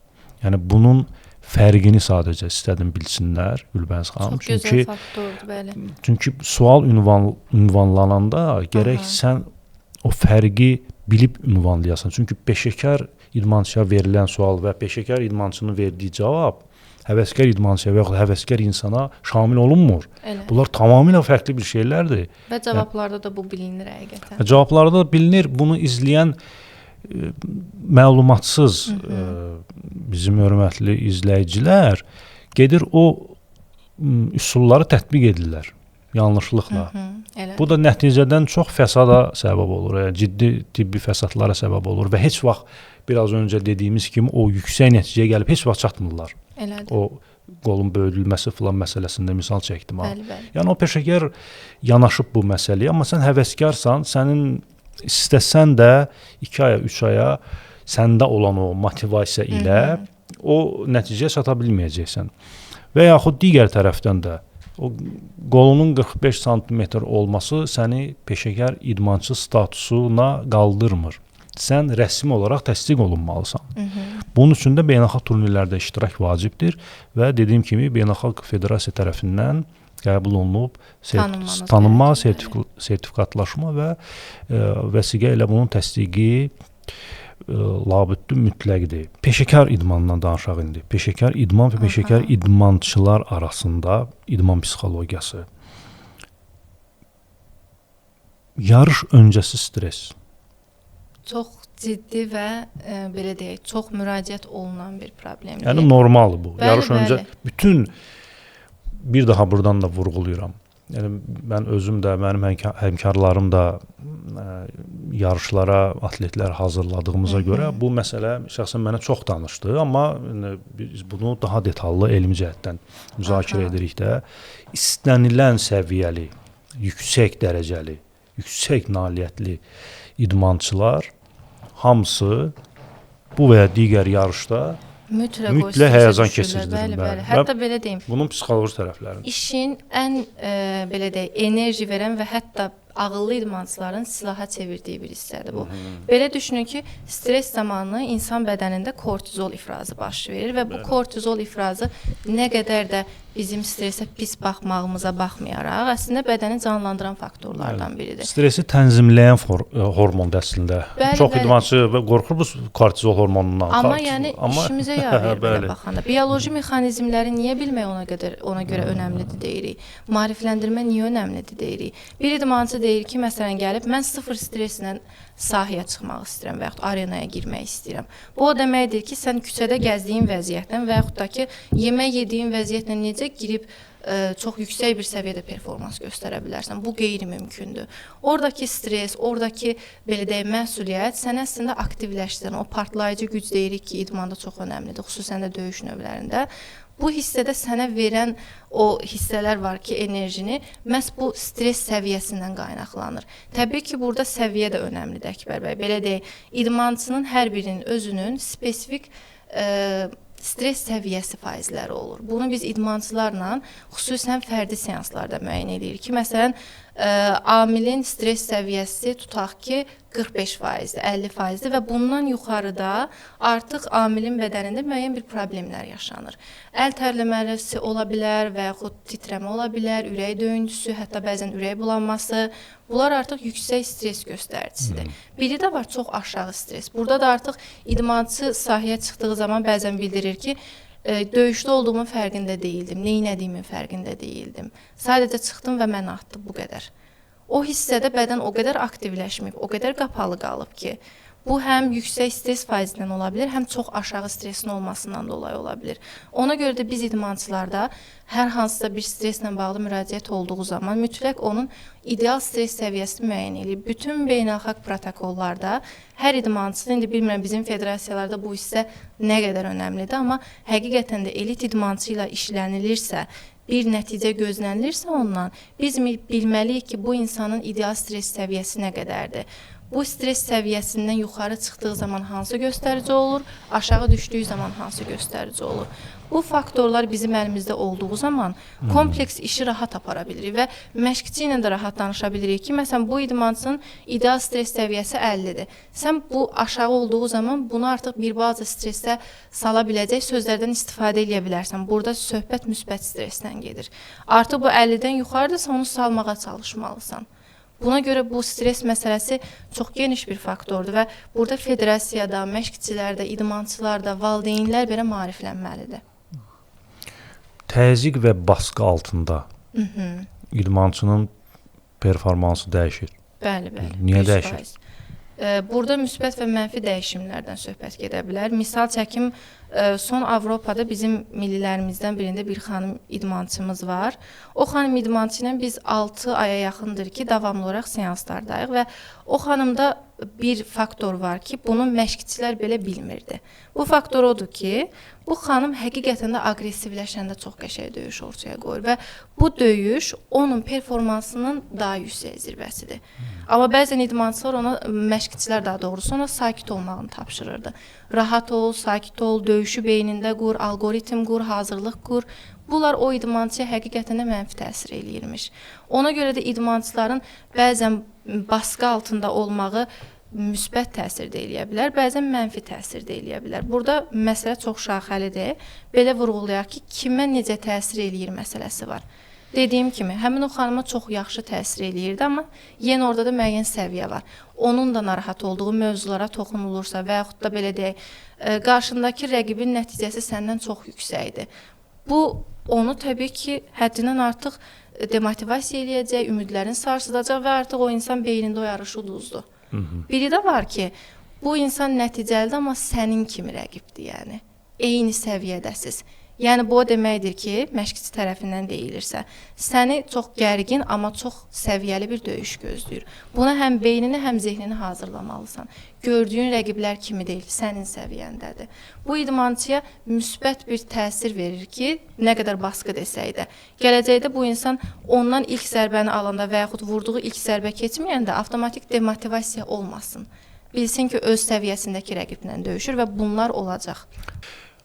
[SPEAKER 1] Yəni, bunun fərqini sadəcə istədim bilsinlər, Gülbəniz xanım.
[SPEAKER 2] Çox gözəl faktordur, bəli.
[SPEAKER 1] Çünki sual ünvanlananda gərək sən o fərqi bilib ünvanlayasan. Çünki peşəkar idmançıya verilən sual və peşəkar idmançının verdiyi cavab həvəskar idmançıya və yaxud həvəskar insana şamil olunmur.
[SPEAKER 2] Elə.
[SPEAKER 1] Bunlar tamamilə fərqli bir şeylərdir.
[SPEAKER 2] Və cavablarda da bu bilinir həqiqətən.
[SPEAKER 1] Cavablarda da bilinir. Bunu izləyən məlumatsız bizim hörmətli izləyicilər gedir o üsulları tətbiq edirlər yanlışlıqla.
[SPEAKER 2] Elə.
[SPEAKER 1] Bu da nəticədən çox fəsada səbəb olur, yəni ciddi tibbi fəsadlara səbəb olur və heç vaxt biraz öncə dediyimiz kimi o yüksək nəticəyə gəlib heç vaxt çatmırlar.
[SPEAKER 2] Elədir.
[SPEAKER 1] O qolun böyüdülməsi filan məsələsində misal çəkdim ha.
[SPEAKER 2] Bəli, bəli.
[SPEAKER 1] Yəni o peşəkar yanaşıb bu məsələyə, amma sən həvəskarsan, sənin istəsən də 2 aya, 3 aya səndə olan o motivasiya ilə o nəticəyə çata bilməyəcəksən. Və yaxud digər tərəfdən də o qolunun 45 sm olması səni peşəkar idmançı statusuna qaldırmır. Sən rəsmi olaraq təsdiq olunmalısan. Bunun üçün də beynəlxalq turnirlərdə iştirak vacibdir və dediyim kimi beynəlxalq federasiya tərəfindən qəbul olunub tanınma, sertifikatlaşma və vəsiqə ilə bunun təsdiqi labüddü mütləqdir. Peşəkar idmandan danışaq indi. Peşəkar idman və peşəkar idmançılar arasında idman psixologiyası. Yarış öncəsi stres.
[SPEAKER 2] Çox ciddi və belə deyək, çox müraciət olunan bir problemdir.
[SPEAKER 1] Yəni normaldır bu. Bəli, yarış öncə bütün, bir daha buradan da vurğulayıram. Yəni mən özüm də, mənim həmkarlarım da yarışlara atletlər hazırladığımıza görə bu məsələ şəxsən mənə çox danışdı, amma biz bunu daha detallı elmi cəhətdən müzakirə edirik də. İstənilən səviyyəli, yüksək dərəcəli, yüksək nailiyyətli idmançılar hamısı bu və ya digər yarışda mütləq həyəcan keçirdir.
[SPEAKER 2] Bəli, bəli. Hətta belə deyim.
[SPEAKER 1] Bunun psixoloji tərəfləri.
[SPEAKER 2] İşin ən belə deyək, enerji verən və hətta ağıllı idmançıların silaha çevirdiyi bir hissədir bu. Belə düşünün ki, stres zamanı insan bədənində kortizol ifrazı baş verir və bu kortizol ifrazı nə qədər də bizim stresə pis baxmağımıza baxmayaraq, əslində bədəni canlandıran faktorlardan biridir.
[SPEAKER 1] Stresi tənzimləyən hormondur əslində.
[SPEAKER 2] Bəli,
[SPEAKER 1] çox idmançı qorxur bu kortizol hormonundan.
[SPEAKER 2] Amma yəni işimizə yarayır belə baxanda. Bioloji mexanizmləri niyə bilmək ona görə önəmlidir deyirik. Maarifləndirmə niyə önəmlidir deyirik. Bir idmançı deyir ki, məsələn gəlib mən sıfır streslə sahəyə çıxmaq istəyirəm və yaxud arenaya girmək istəyirəm. Bu o deməkdir ki, sən küçədə gəzdiyin vəziyyətlə və yaxud da ki, yemək yediyin vəziyyətlə necə girib çox yüksək bir səviyyədə performans göstərə bilərsən. Bu qeyri-mümkündür. Oradakı stres, oradakı belə deyək, məsuliyyət səni əslində aktivləşdirən, o partlayıcı güc deyirik ki, idmanda çox önəmlidir, xüsusən də döyüş növlərində. Bu hissədə sənə verən o hissələr var ki, enerjini məhz bu stres səviyyəsindən qaynaqlanır. Təbii ki, burada səviyyə də önəmlidir, Əkbər bəy. Belə deyək, idmançının hər birinin özünün spesifik stres səviyyəsi faizləri olur. Bunu biz idmançılarla xüsusən fərdi seanslarda müəyyən edirik ki, məsələn, amilin stres səviyyəsi tutaq ki, 45%-dir, 50%-dir və bundan yuxarıda artıq amilin bədənində müəyyən bir problemlər yaşanır. Əl tərləməsi ola bilər və yaxud titrəmə ola bilər, ürək döyüntüsü, hətta bəzən ürək bulanması. Bunlar artıq yüksək stres göstəricisidir. Biri də var çox aşağı stres. Burada da artıq idmançı sahəyə çıxdığı zaman bəzən bildirir ki, döyüşdə olduğumun fərqində deyildim, neynədiyimin fərqində deyildim. Sadəcə çıxdım və məni atdı, bu qədər. O hissədə bədən o qədər aktivləşməyib, o qədər qapalı qalıb ki, bu həm yüksək stres faizindən ola bilər, həm çox aşağı stresin olmasından dolayı ola bilər. Ona görə də biz idmançılarda hər hansısa bir streslə bağlı müraciət olduğu zaman mütləq onun ideal stres səviyyəsini müəyyən edir. Bütün beynəlxalq protokollarda hər idmançı, indi bilmirəm bizim federasiyalarda bu hissə nə qədər önəmlidir, amma həqiqətən də elit idmançı ilə işlənilirsə, bir nəticə gözlənilirsə ondan, biz bilməliyik ki, bu insanın ideal stres səviyyəsi nə qədərdir. Bu stres səviyyəsindən yuxarı çıxdığı zaman hansı göstərici olur, aşağı düşdüyü zaman hansı göstərici olur. Bu faktorlar bizim əlimizdə olduğu zaman kompleks işi rahat apara bilirik və məşqçi ilə də rahat danışa bilirik ki, məsələn, bu idmançının ideal stres səviyyəsi 50-dir. Sən bu aşağı olduğu zaman bunu artıq bir balaca stresə sala biləcək sözlərdən istifadə edə bilərsən. Burada söhbət müsbət stresdən gedir. Artıq bu 50-dən yuxarıdırsa onu salmağa çalışmalısan. Buna görə bu stres məsələsi çox geniş bir faktordur və burada federasiyada, məşqçilərdə, idmançılarda, valideynlər belə maariflənməlidir.
[SPEAKER 1] Təzyiq və baskı altında idmançının performansı dəyişir.
[SPEAKER 2] Bəli, bəli.
[SPEAKER 1] Niyə dəyişir?
[SPEAKER 2] Burada müsbət və mənfi dəyişimlərdən söhbət gedə bilər. Misal çəkim, son Avropada bizim millilərimizdən birində bir xanım idmançımız var. O xanım idmançı ilə biz 6 aya yaxındır ki, davamlı olaraq seanslardayıq və o xanımda bir faktor var ki, bunu məşqçilər belə bilmirdi. Bu faktor odur ki, bu xanım həqiqətən də aqressivləşəndə çox qəşəng döyüş ortaya qoyur və bu döyüş onun performansının daha yüksək zirvəsidir. Amma bəzən idmançılar ona, məşqçilər daha doğrusu ona sakit olmağını tapşırırdı. Rahat ol, sakit ol, döyüşü beynində qur, alqoritm qur, hazırlıq qur. Bunlar o idmançıya həqiqətən də mənfi təsir eləyirmiş. Ona görə də idmançıların bəzən baskı altında olmağı müsbət təsir də eləyə bilər, bəzən mənfi təsir də eləyə bilər. Burada məsələ çox şaxəlidir. Belə vurğulayaq ki, kimə necə təsir eləyir məsələsi var. Dediyim kimi, həmin o xanıma çox yaxşı təsir eləyirdi, amma yenə orada da müəyyən səviyyə var. Onun da narahat olduğu mövzulara toxunulursa və yaxud da belə deyək, qarşındakı rəqibin nəticəsi səndən çox yüksəkdir. Bu onu təbii ki, həddindən artıq demotivasiya eləyəcək, ümidlərini sarsıdacaq və artıq o insan beynində o yarışı uduzdu. Biri də var ki, bu insan nəticəlidir, amma sənin kimi rəqibdir, yəni. Eyni səviyyədəsiz. Yəni bu o deməkdir ki, məşqçi tərəfindən deyilirsə, səni çox gərgin, amma çox səviyyəli bir döyüş gözləyir. Buna həm beynini, həm zehnini hazırlamalısan. Gördüyün rəqiblər kimi deyil, sənin səviyyəndədir. Bu idmançıya müsbət bir təsir verir ki, nə qədər baskı desək də, gələcəkdə bu insan ondan ilk zərbəni alanda və yaxud vurduğu ilk zərbə keçməyəndə avtomatik demotivasiya olmasın. Bilsin ki, öz səviyyəsindəki rəqiblə döyüşür və bunlar olacaq.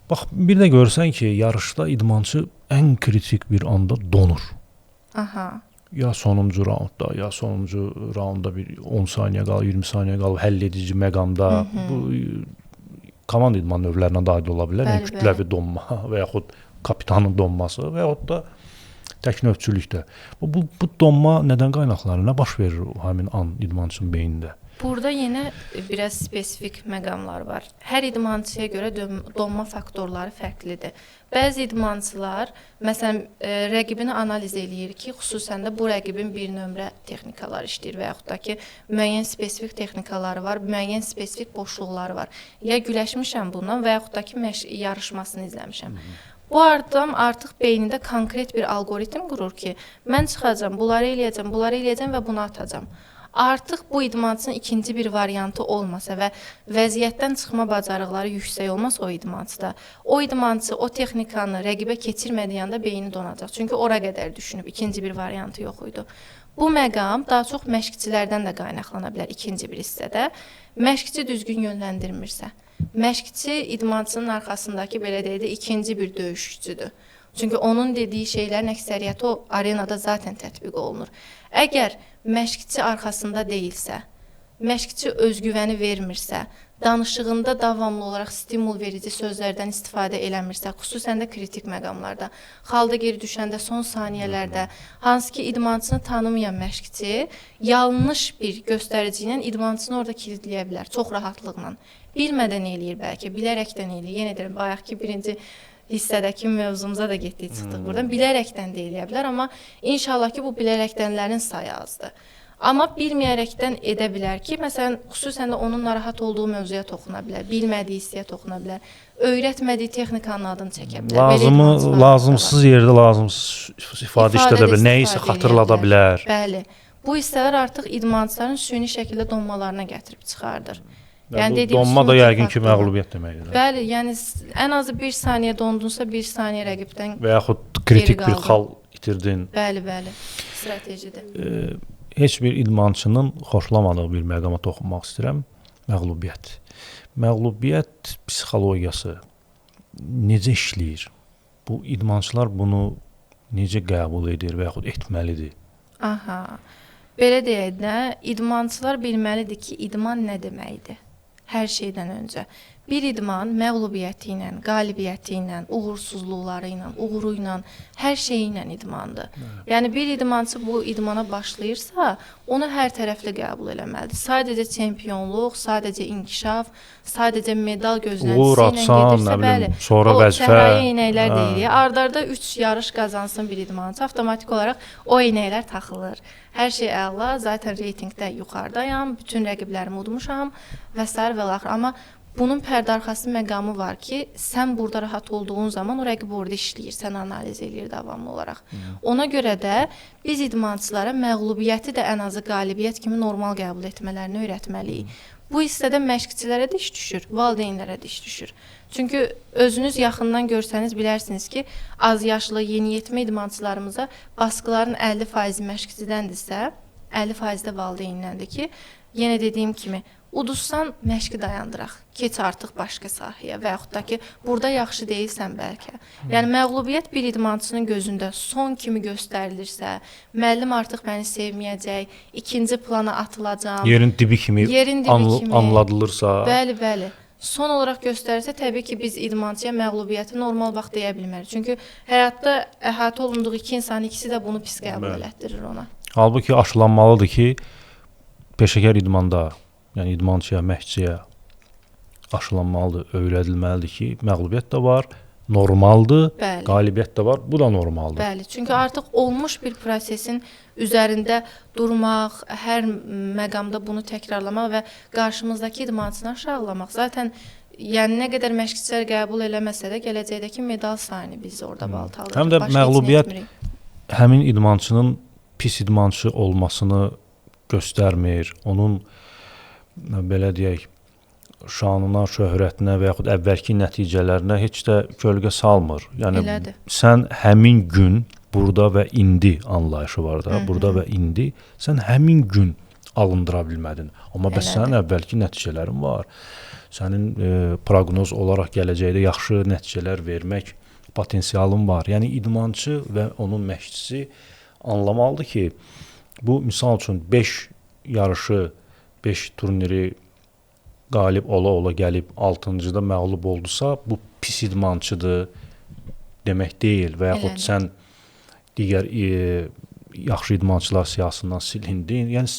[SPEAKER 1] Bax, bir də görsən ki, yarışda idmançı ən kritik bir anda donur.
[SPEAKER 2] Aha.
[SPEAKER 1] Ya sonuncu raundda, ya sonuncu raundda bir 10 saniyə qalıb, 20 saniyə qalıb həll edici məqamda. Bu komanda idman növlərinə daxil ola bilər. Yəni kütləvi donma və yaxud kapitanın donması və yaxud da tək növçülükdə. Bu donma nədən qaynaqlanır? Nə baş verir həmin an idmançının beynində?
[SPEAKER 2] Burada yenə biraz spesifik məqamlar var. Hər idmançıya görə donma faktorları fərqlidir. Bəzi idmançılar, məsələn, rəqibini analiz eləyir ki, xüsusən də bu rəqibin bir nömrə texnikaları işləyir və yaxud da ki, müəyyən spesifik texnikaları var, müəyyən spesifik boşluqları var. Ya güləşmişəm bundan və yaxud da ki, yarışmasını izləmişəm. Bu adam artıq beynində konkret bir alqoritm qurur ki, mən çıxacam, bunları eləyəcəm, bunları eləyəcəm və bunu atacam. Artıq bu idmançının ikinci bir variantı olmasa və vəziyyətdən çıxma bacarıqları yüksək olmasa o idmançıda, o idmançı o texnikanı rəqibə keçirmədiyi anda beyni donacaq. Çünki ora qədər düşünüb, ikinci bir variantı yox idi. Bu məqam daha çox məşqçilərdən də qaynaqlana bilər ikinci bir hissədə. Məşqçi düzgün yönləndirmirsə, məşqçi idmançının arxasındakı, belə deyək də, ikinci bir döyüşçüdür. Çünki onun dediyi şeylərin əksəriyyəti o arenada zaten tətbiq olunur. Əgər məşqçi arxasında deyilsə, məşqçi özgüvəni vermirsə, danışığında davamlı olaraq stimul verici sözlərdən istifadə eləmirsə, xüsusən də kritik məqamlarda, xalda geri düşəndə, son saniyələrdə, hansı ki idmançını tanımayan məşqçi yanlış bir göstərici ilə idmançını orada kilidləyə bilər, çox rahatlıqla. Bilmədən eləyir bəlkə, bilərəkdən eləyir. Yenə deyirəm, bayaqki birinci hissədəki mövzumuza da getdik, çıxdıq buradan. Bilərəkdən də eləyə bilər, amma inşallah ki, bu bilərəkdənlərin sayı azdır. Amma bilməyərəkdən edə bilər ki, məsələn, xüsusən də onun narahat olduğu mövzuya toxuna bilər, bilmədiyi hissəyə toxuna bilər, öyrətmədiyi texnikanın adını çəkə bilər.
[SPEAKER 1] Lazımsız yerdə lazımsız ifadə işlədə bilər, nəyisə xatırlada bilər.
[SPEAKER 2] Bəli, bu hissələr artıq idmançıların süni şəkildə donmalarına gətirib çıxardır.
[SPEAKER 1] Yəni donma da yəqin ki, məğlubiyyət deməkdir.
[SPEAKER 2] Bəli, yəni ən azı bir saniyə dondunsa, bir saniyə rəqibdən
[SPEAKER 1] və yaxud kritik bir xal itirdin.
[SPEAKER 2] Bəli, bəli, stratejidir.
[SPEAKER 1] Heç bir idmançının xoşlamadığı bir məqama toxunmaq istəyirəm. Məğlubiyyət. Məğlubiyyət psixologiyası necə işləyir? Bu idmançılar bunu necə qəbul edir və yaxud etməlidir?
[SPEAKER 2] Aha. Belə deyək də, idmançılar bilməlidir ki, idman nə deməkdir? Hər şeydən öncə. Bir idman məğlubiyyəti ilə, qalibiyyəti ilə, uğursuzluqları ilə, uğuru ilə, hər şeyi ilə idmandır. Yəni bir idmançı bu idmana başlayırsa, onu hər tərəfli qəbul eləməlidir. Sadəcə çempionluq, sadəcə inkişaf, sadəcə medal gözləntisi
[SPEAKER 1] uğur
[SPEAKER 2] ilə
[SPEAKER 1] atsan,
[SPEAKER 2] gedirsə, bəli,
[SPEAKER 1] sonra
[SPEAKER 2] o
[SPEAKER 1] vəzifə,
[SPEAKER 2] səhraya eynəklər deyirik. Ardarda 3 yarış qazansın bir idmançı, avtomatik olaraq o eynəklər taxılır. Hər şey əla, zaten reytingdə yuxarıdayam, bütün rəqiblərimi udmuşam və sair və axır. Amma Bunun pərdəarxası məqamı var ki, sən burada rahat olduğun zaman o rəqib orada işləyir, səni analiz eləyir davamlı olaraq. Ona görə də biz idmançılara məğlubiyyəti də ən azı qalibiyyət kimi normal qəbul etmələrini öyrətməliyik. Bu hissədə məşqçilərə də iş düşür, valideynlərə də iş düşür. Çünki özünüz yaxından görsəniz bilərsiniz ki, az yaşlı, yeniyetmə idmançılarımıza baskıların 50% məşqçidəndirsə, 50% də valideyndəndir ki, yenə dediyim kimi, uduzsan məşqi dayandıraq, keç artıq başqa sahəyə və yaxud da ki, burada yaxşı deyilsən bəlkə. Yəni məğlubiyyət bir idmançının gözündə son kimi göstərilirsə, müəllim artıq məni sevməyəcək, ikinci plana atılacam.
[SPEAKER 1] Yerin dibi kimi, anladılırsa.
[SPEAKER 2] Bəli, bəli. Son olaraq göstərirsə, təbii ki, biz idmançıya məğlubiyyəti normal vaxt deyə bilmərik. Çünki həyatda əhatə olunduğu iki insanın ikisi də bunu pis qəbul elətdirir ona.
[SPEAKER 1] Halbuki aşılanmalıdır ki, peşəkar idmanda, yəni idmançıya, məşqçiyə aşılanmalıdır, öyrədilməlidir ki, məğlubiyyət də var, normaldır, bəli. Qalibiyyət də var, bu da normaldır.
[SPEAKER 2] Bəli, çünki artıq olmuş bir prosesin üzərində durmaq, hər məqamda bunu təkrarlamaq və qarşımızdakı idmançını aşağılamaq. Zaten yəni nə qədər məşqçilər qəbul eləməsə də gələcəkdəki medal sayını biz orada baltalayırıq.
[SPEAKER 1] Həm də məğlubiyyət həmin idmançının pis idmançı olmasını göstərmir, onun belə deyək, şanına, şöhrətinə və yaxud əvvəlki nəticələrinə heç də kölgə salmır. Yəni
[SPEAKER 2] Elədir.
[SPEAKER 1] Sən həmin gün burada və indi anlayışı var da, burada və indi sən həmin gün alındıra bilmədin. Amma bəs sənin əvvəlki nəticələrin var. Sənin proqnoz olaraq gələcəkdə yaxşı nəticələr vermək potensialın var. Yəni idmançı və onun məşqçisi anlamalıdır ki, bu misal üçün 5 yarışı, 5 turniri qalib ola-ola gəlib 6-cıda məğlub oldusa, bu pis idmançıdır demək deyil və yaxud sən digər yaxşı idmançılar siyahısından silindin. Yəni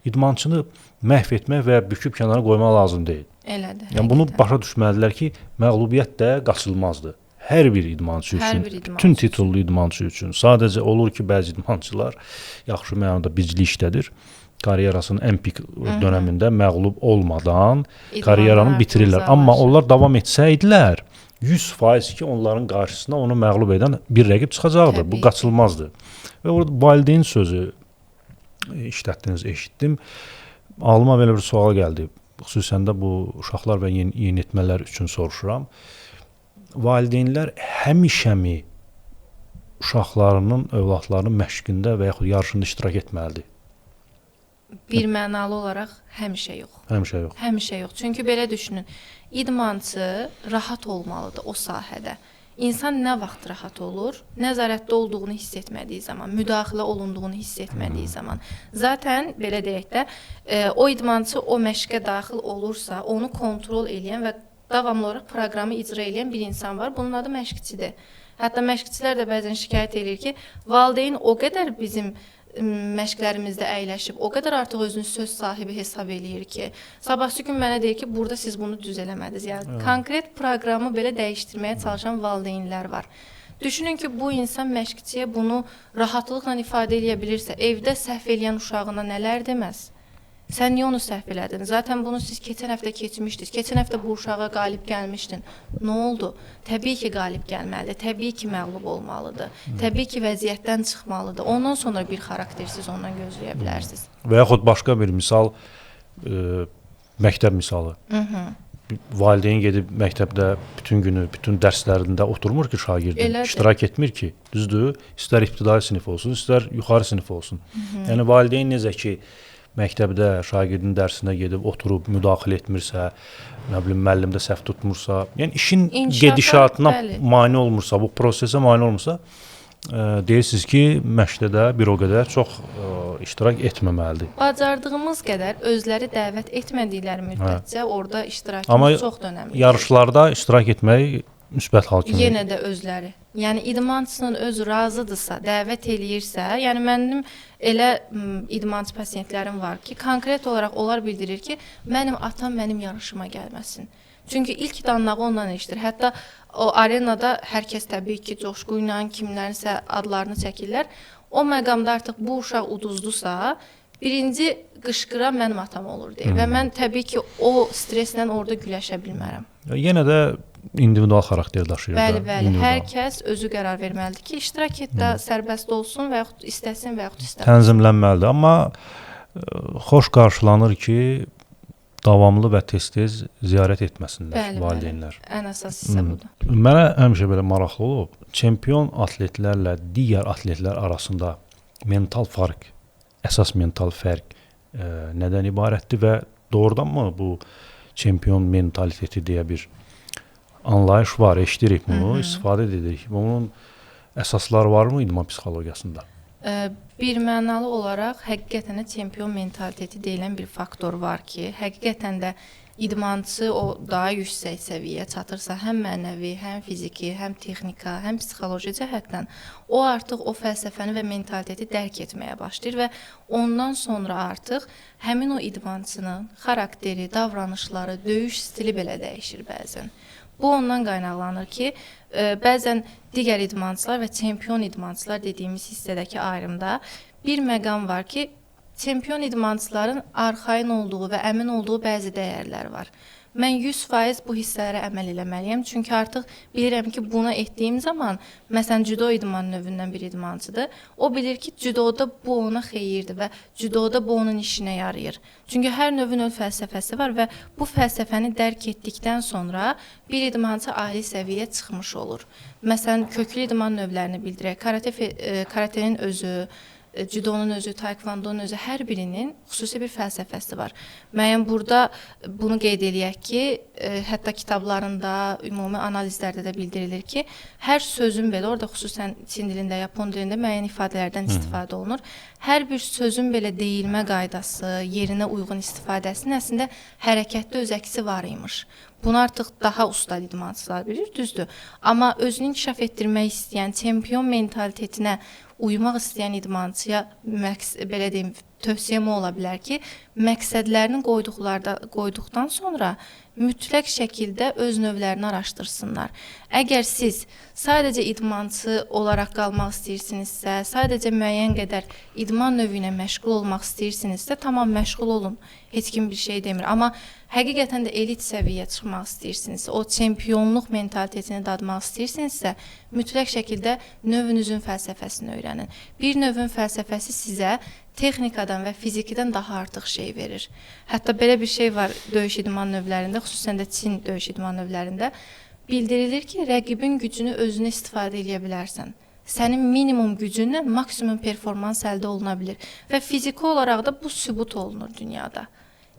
[SPEAKER 1] idmançını məhv etmək və büküb kənara qoymaq lazım deyil.
[SPEAKER 2] Elədir.
[SPEAKER 1] Yəni bunu başa düşməlidirlər ki, məğlubiyyət də qaçılmazdır. Hər bir idmançı üçün, bütün titullu idmançı üçün. Sadəcə olur ki, bəzi idmançılar yaxşı mənada bicli işlədir. Karyerasının ən pik dönəmində məğlub olmadan karyeranı bitirirlər. Amma onlar davam etsəydilər, 100% ki, onların qarşısına onu məğlub edən bir rəqib çıxacaqdı. Bu qaçılmazdı. Və orada valideyn sözü işlətdiniz, eşitdim. Ağlıma belə bir sual gəldi. Xüsusən də bu uşaqlar və yeniyetmələr üçün soruşuram. Valideynlər həmişəmi uşaqlarının, övladlarının məşqində və yaxud yarışında iştirak etməlidir?
[SPEAKER 2] Bir mənalı olaraq həmişə yox.
[SPEAKER 1] Həmişə yox.
[SPEAKER 2] Həmişə yox. Çünki belə düşünün, idmançı rahat olmalıdır o sahədə. İnsan nə vaxt rahat olur? Nəzarətdə olduğunu hiss etmədiyi zaman, müdaxilə olunduğunu hiss etmədiyi zaman. Zaten belə deyək də, o idmançı o məşqə daxil olursa, onu kontrol eləyən və davamlı olaraq proqramı icra eləyən bir insan var. Bunun adı məşqçidir. Hətta məşqçilər də bəzən şikayət eləyir ki, valideyn o qədər bizim məşqlərimizdə əyləşib, o qədər artıq özünü söz sahibi hesab eləyir ki, sabahsı gün mənə deyir ki, burada siz bunu düz eləmədiniz. Yəni konkret proqramı belə dəyişdirməyə çalışan valideynlər var. Düşünün ki, bu insan məşqçiyə bunu rahatlıqla ifadə eləyə bilirsə, evdə səhv eləyən uşağına nələr deməz? Sən niyə onu səhv elədin? Zaten bunu siz keçən həftə keçmişdiniz. Keçən həftə bu uşağa qalib gəlmişdin. Nə oldu? Təbii ki, qalib gəlməlidir. Təbii ki, məğlub olmalıdır. Təbii ki, vəziyyətdən çıxmalıdır. Ondan sonra bir xaraktersiz ondan gözləyə bilərsiniz.
[SPEAKER 1] Və yaxud başqa bir misal, məktəb misalı. Valideyn gedib məktəbdə bütün günü, bütün dərslərində oturmur ki, şagirdin, iştirak etmir ki, düzdür? İstər ibtidai sinif olsun, istər yuxarı sinif olsun. Yəni valideyn necə ki, məktəbdə şagirdin dərsinə gedib oturub müdaxilə etmirsə, nə bilim müəllimdə səhv tutmursa, yəni işin gedişatına mane olmursa, bu prosesə mane olmursa, deyirsiniz ki, məşqdə də bir o qədər çox iştirak etməməlidir.
[SPEAKER 2] Bacardığımız qədər özləri dəvət etmədikləri müddətcə orada iştirakımız çox da önəmlidir.
[SPEAKER 1] Yarışlarda iştirak etmək müsbət hal kimi.
[SPEAKER 2] Yenə də özləri. Yəni idmançının öz razıdırsa, dəvət eləyirsə, yəni mənim elə idmançı pasientlərim var ki, konkret olaraq onlar bildirir ki, mənim atam mənim yarışıma gəlməsin. Çünki ilk danlağı ondan eşidir. Hətta o arenada hər kəs təbii ki, coşqu ilə kimlərinsə adlarını çəkirlər. O məqamda artıq bu uşaq uduzdusa, Birinci qışqıran mənim atam olur deyə. Və mən təbii ki, o stresslə orada güləşə bilmərəm.
[SPEAKER 1] Yenə də individual xarakter daşıyır
[SPEAKER 2] bəli, da. Bəli, bəli. Hər kəs özü qərar verməlidir ki, iştirak et də sərbəst olsun və yaxud istəsin və yaxud istəməsin.
[SPEAKER 1] Tənzimlənməlidir. Amma xoş qarşılanır ki, davamlı və tez-tez ziyarət etməsinlər
[SPEAKER 2] bəli,
[SPEAKER 1] valideynlər.
[SPEAKER 2] Bəli. Ən əsas hissə budur.
[SPEAKER 1] Mənə həmişə belə maraqlı olub, çempion atletlərlə digər atletlər arasında mental farq, əsas mental fərq nədən ibarətdir və doğrudanmı bu çempion mentaliteti deyə bir anlayış var, eşidirik bunu, istifadə edirik. Bunun əsasları varmı idman psixologiyasında?
[SPEAKER 2] Bir mənalı olaraq həqiqətən də çempion mentaliteti deyilən bir faktor var ki, həqiqətən də idmançı o daha yüksək səviyyəyə çatırsa, həm mənəvi, həm fiziki, həm texnika, həm psixoloji cəhətdən o artıq o fəlsəfəni və mentaliteti dərk etməyə başlayır və ondan sonra artıq həmin o idmançının xarakteri, davranışları, döyüş stili belə dəyişir bəzən. Bu ondan qaynaqlanır ki, bəzən digər idmançılar və çempion idmançılar dediyimiz hissədəki ayrımda bir məqam var ki, çempion idmançıların arxayın olduğu və əmin olduğu bəzi dəyərlər var. Mən 100% bu hissələrə əməl eləməliyəm, çünki artıq bilirəm ki, buna etdiyim zaman, məsələn, cüdo idman növündən bir idmançıdır. O bilir ki, cüdoda bu ona xeyirdir və cüdoda bu onun işinə yarayır. Çünki hər növün öz fəlsəfəsi var və bu fəlsəfəni dərk etdikdən sonra bir idmançı ali səviyyəyə çıxmış olur. Məsələn, köklü idman növlərini bildirək, karatenin özü, cüdonun özü, taekvondonun özü, hər birinin xüsusi bir fəlsəfəsi var. Müəyyən burada bunu qeyd eləyək ki, hətta kitablarında, ümumi analizlərdə də bildirilir ki, hər sözün belə, orada xüsusən Çin dilində, Yapon dilində müəyyən ifadələrdən istifadə olunur. Hər bir sözün belə deyilmə qaydası, yerinə uyğun istifadəsinin əslində hərəkətdə öz əksi var imiş. Bunu artıq daha usta idmançılar bilir, düzdür. Amma özünü inkişaf etdirmək istəyən, çempion mentalitetinə uymaq istəyən idmançıya belə deyim, tövsiyəm ola bilər ki, məqsədlərini qoyduqdan sonra mütləq şəkildə öz növlərini araşdırsınlar. Əgər siz sadəcə idmançı olaraq qalmaq istəyirsinizsə, sadəcə müəyyən qədər idman növü ilə məşğul olmaq istəyirsinizsə, tamam məşğul olun, heç kim bir şey demir. Amma həqiqətən də elit səviyyəyə çıxmaq istəyirsinizsə, o çempionluq mentalitetini dadmaq istəyirsinizsə, mütləq şəkildə növünüzün fəlsəfəsini öyrənin. Bir növün fəlsəfəsi sizə texnikadan və fizikidən daha artıq şey verir. Hətta belə bir şey var döyüş idman növlərində, xüsusən də Çin döyüş idman növlərində. Bildirilir ki, rəqibin gücünü özünə istifadə edə bilərsən. Sənin minimum gücünlə maksimum performans əldə oluna bilir və fiziki olaraq da bu sübut olunur dünyada.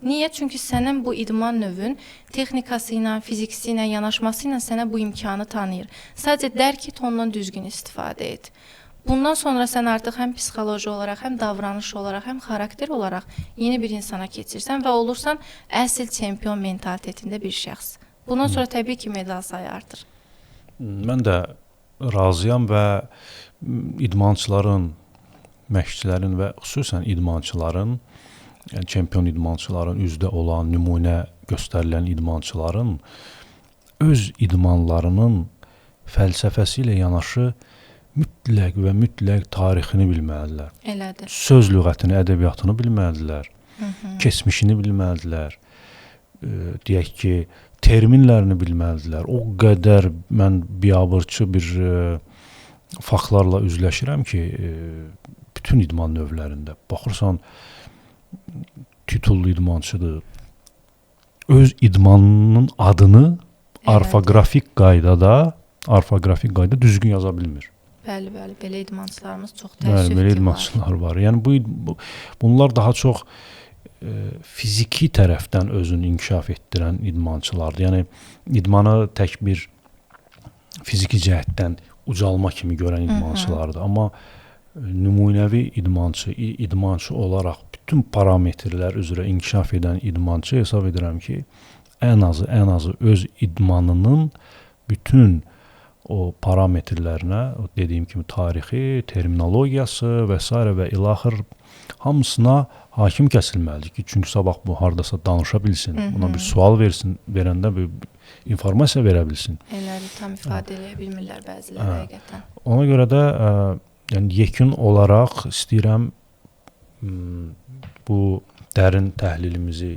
[SPEAKER 2] Niyə? Çünki sənin bu idman növün texnikası ilə, fiziksi ilə, yanaşması ilə sənə bu imkanı tanıyır. Sadəcə dərk et, ondan düzgün istifadə et. Bundan sonra sən artıq həm psixoloji olaraq, həm davranış olaraq, həm xarakter olaraq yeni bir insana keçirsən və olursan əsl çempion mentalitetində bir şəxs. Bundan sonra təbii ki, medal sayı artır.
[SPEAKER 1] Mən də razıyam və idmançıların, məşqçilərin və xüsusən idmançıların, yəni çempion idmançıların, üzdə olan, nümunə göstərilən idmançıların öz idmanlarının fəlsəfəsi ilə yanaşı mütləq və mütləq tarixini bilməlidirlər.
[SPEAKER 2] Elədir.
[SPEAKER 1] Söz lüğətini, ədəbiyyatını bilməlidirlər. Keçmişini bilməlidirlər. Deyək ki, terminlərini bilməlidirlər. O qədər mən biabırçı bir faktlarla üzləşirəm ki, bütün idman növlərində. Baxırsan, titullu idmançıdır. Öz idmanının adını orfoqrafik qaydada düzgün yaza bilmir.
[SPEAKER 2] Bəli, bəli, belə idmançılarımız çox təəssüf ki var.
[SPEAKER 1] Bəli, belə idmançılar var. Yəni bunlar daha çox fiziki tərəfdən özünü inkişaf etdirən idmançılardır. Yəni idmanı tək bir fiziki cəhətdən ucalma kimi görən idmançılardır. Amma nümunəvi idmançı, idmançı olaraq bütün parametrlər üzrə inkişaf edən idmançı hesab edirəm ki, ən azı öz idmanının bütün o parametrlərinə, o dediyim kimi tarixi, terminologiyası və s. və ilaxır hamısına hakim kəsilməlidir ki, çünki sabah bu hardasa danışa bilsin, buna bir sual versin, verəndə bir informasiya verə bilsin.
[SPEAKER 2] Elədir, tam ifadə eləyə bilmirlər bəziləri həqiqətən.
[SPEAKER 1] Ona görə də yəni yekun olaraq istəyirəm bu dərin təhlilimizi,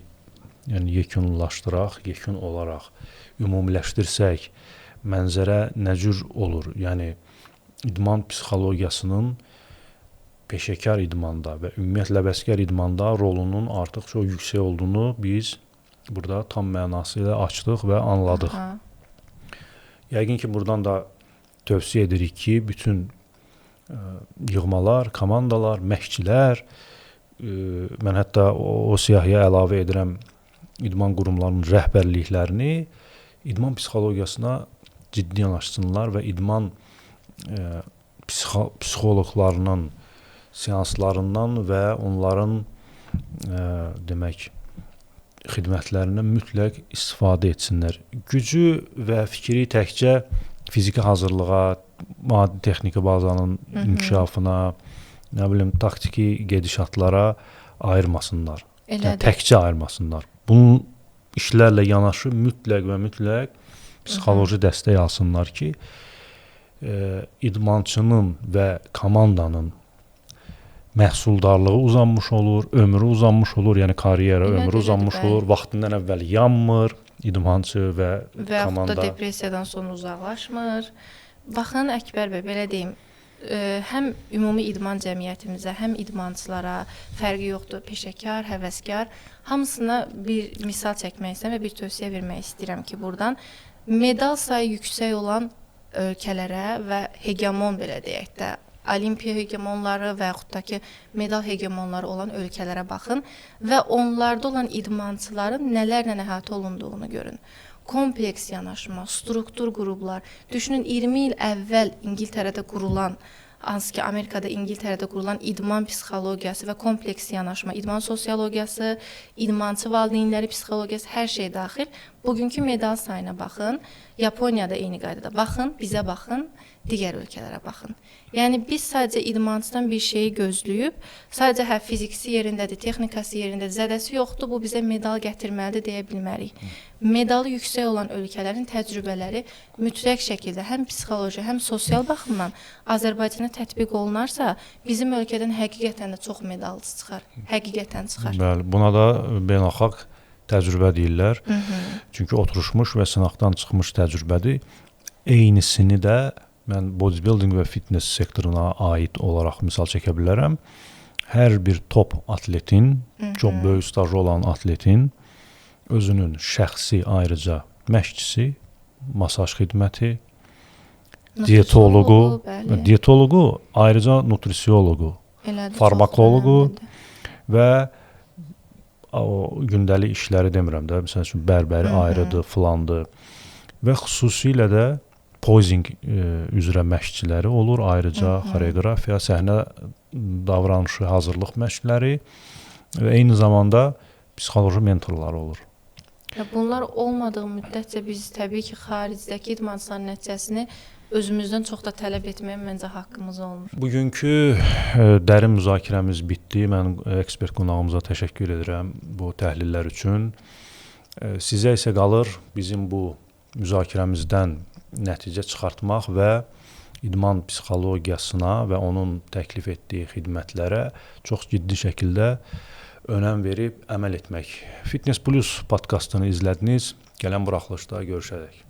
[SPEAKER 1] yəni yekunlaşdıraq, yekun olaraq ümumiləşdirsək, mənzərə nə cür olur? Yəni idman psixologiyasının peşəkar idmanda və ümumiyyətlə həvəskar idmanda rolunun artıq çox yüksək olduğunu biz burada tam mənası ilə açdıq və anladıq.
[SPEAKER 2] Aha.
[SPEAKER 1] Yəqin ki, buradan da tövsiyə edirik ki, bütün yığmalar, komandalar, məşqçilər, mən hətta o siyahıya əlavə edirəm idman qurumlarının rəhbərliklərini idman psixologiyasına ciddi yanaşsınlar və idman psixoloqlarının seanslarından və onların demək xidmətlərindən mütləq istifadə etsinlər. Gücü və fikri təkcə fiziki hazırlığa, maddi texniki bazanın inkişafına, nə bilim taktiki gedişatlara ayırmasınlar. Yəni, təkcə ayırmasınlar. Bunun işlərlə yanaşı mütləq və mütləq psixoloji dəstək alsınlar ki, idmançının və komandanın məhsuldarlığı uzanmış olur, ömrü uzanmış olur, yəni karyera ömrü uzanmış olur, vaxtından əvvəl yanmır idmançı və komanda.
[SPEAKER 2] Və yaxud da depressiyadan sonra uzaqlaşmır. Baxın Əkbər bəy, belə deyim, həm ümumi idman cəmiyyətimizə, həm idmançılara fərqi yoxdur, peşəkar, həvəskar, hamısına bir misal çəkmək istəyirəm və bir tövsiyə vermək istəyirəm ki, buradan medal sayı yüksək olan ölkələrə və hegemon belə deyək də, olimpiya hegemonları və yaxud da ki, medal hegemonları olan ölkələrə baxın və onlarda olan idmançıların nələrlə əhatə olunduğunu görün. Kompleks yanaşma, struktur qruplar. Düşünün, 20 il əvvəl İngiltərədə qurulan, hansı ki Amerikada, İngiltərədə qurulan idman psixologiyası və kompleks yanaşma, idman sosiologiyası, idmançı valideynləri psixologiyası, hər şey daxil. Bugünkü medal sayına baxın, Yaponiyada eyni qaydada baxın, bizə baxın, digər ölkələrə baxın. Yəni biz sadəcə idmançıdan bir şeyi gözləyib, sadəcə hə fizikisi yerindədir, texnikası yerindədir, zədəsi yoxdur, bu bizə medal gətirməlidir deyə bilmərik. Medalı yüksək olan ölkələrin təcrübələri mütləq şəkildə həm psixoloji, həm sosial baxımdan Azərbaycana tətbiq olunarsa, bizim ölkədən həqiqətən də çox medalçı çıxar. Həqiqətən çıxar.
[SPEAKER 1] Bəli, buna da beynəlxalq təcrübə deyirlər. Çünki oturuşmuş və sınaqdan çıxmış təcrübədir. Eynisini də mən bodybuilding və fitness sektoruna aid olaraq misal çəkə bilərəm. Hər bir top atletin, çox böyük stajı olan atletin özünün şəxsi ayrıca məşqçisi, masaj xidməti, dietoloqu, ayrıca nutrisioloqu, farmakoloqu və o gündəlik işləri demirəm də, məsəl üçün bərbəri ayrıdır, filandır və xüsusilə də posing üzrə məşqçiləri olur, ayrıca xoreografiya, səhnə davranışı, hazırlıq məşqləri və eyni zamanda psixoloji mentorları olur.
[SPEAKER 2] Ya bunlar olmadığı müddətcə biz təbii ki, xaricdəki idmançıların nəticəsini özümüzdən çox da tələb etməyə məncə haqqımız olmur.
[SPEAKER 1] Bugünkü dərin müzakirəmiz bitdi. Mən ekspert qonağımıza təşəkkür edirəm bu təhlillər üçün. Sizə isə qalır bizim bu müzakirəmizdən nəticə çıxartmaq və idman psixologiyasına və onun təklif etdiyi xidmətlərə çox ciddi şəkildə önəm verib əməl etmək. Fitness Plus podkastını izlədiniz. Gələn buraxılışda görüşərək.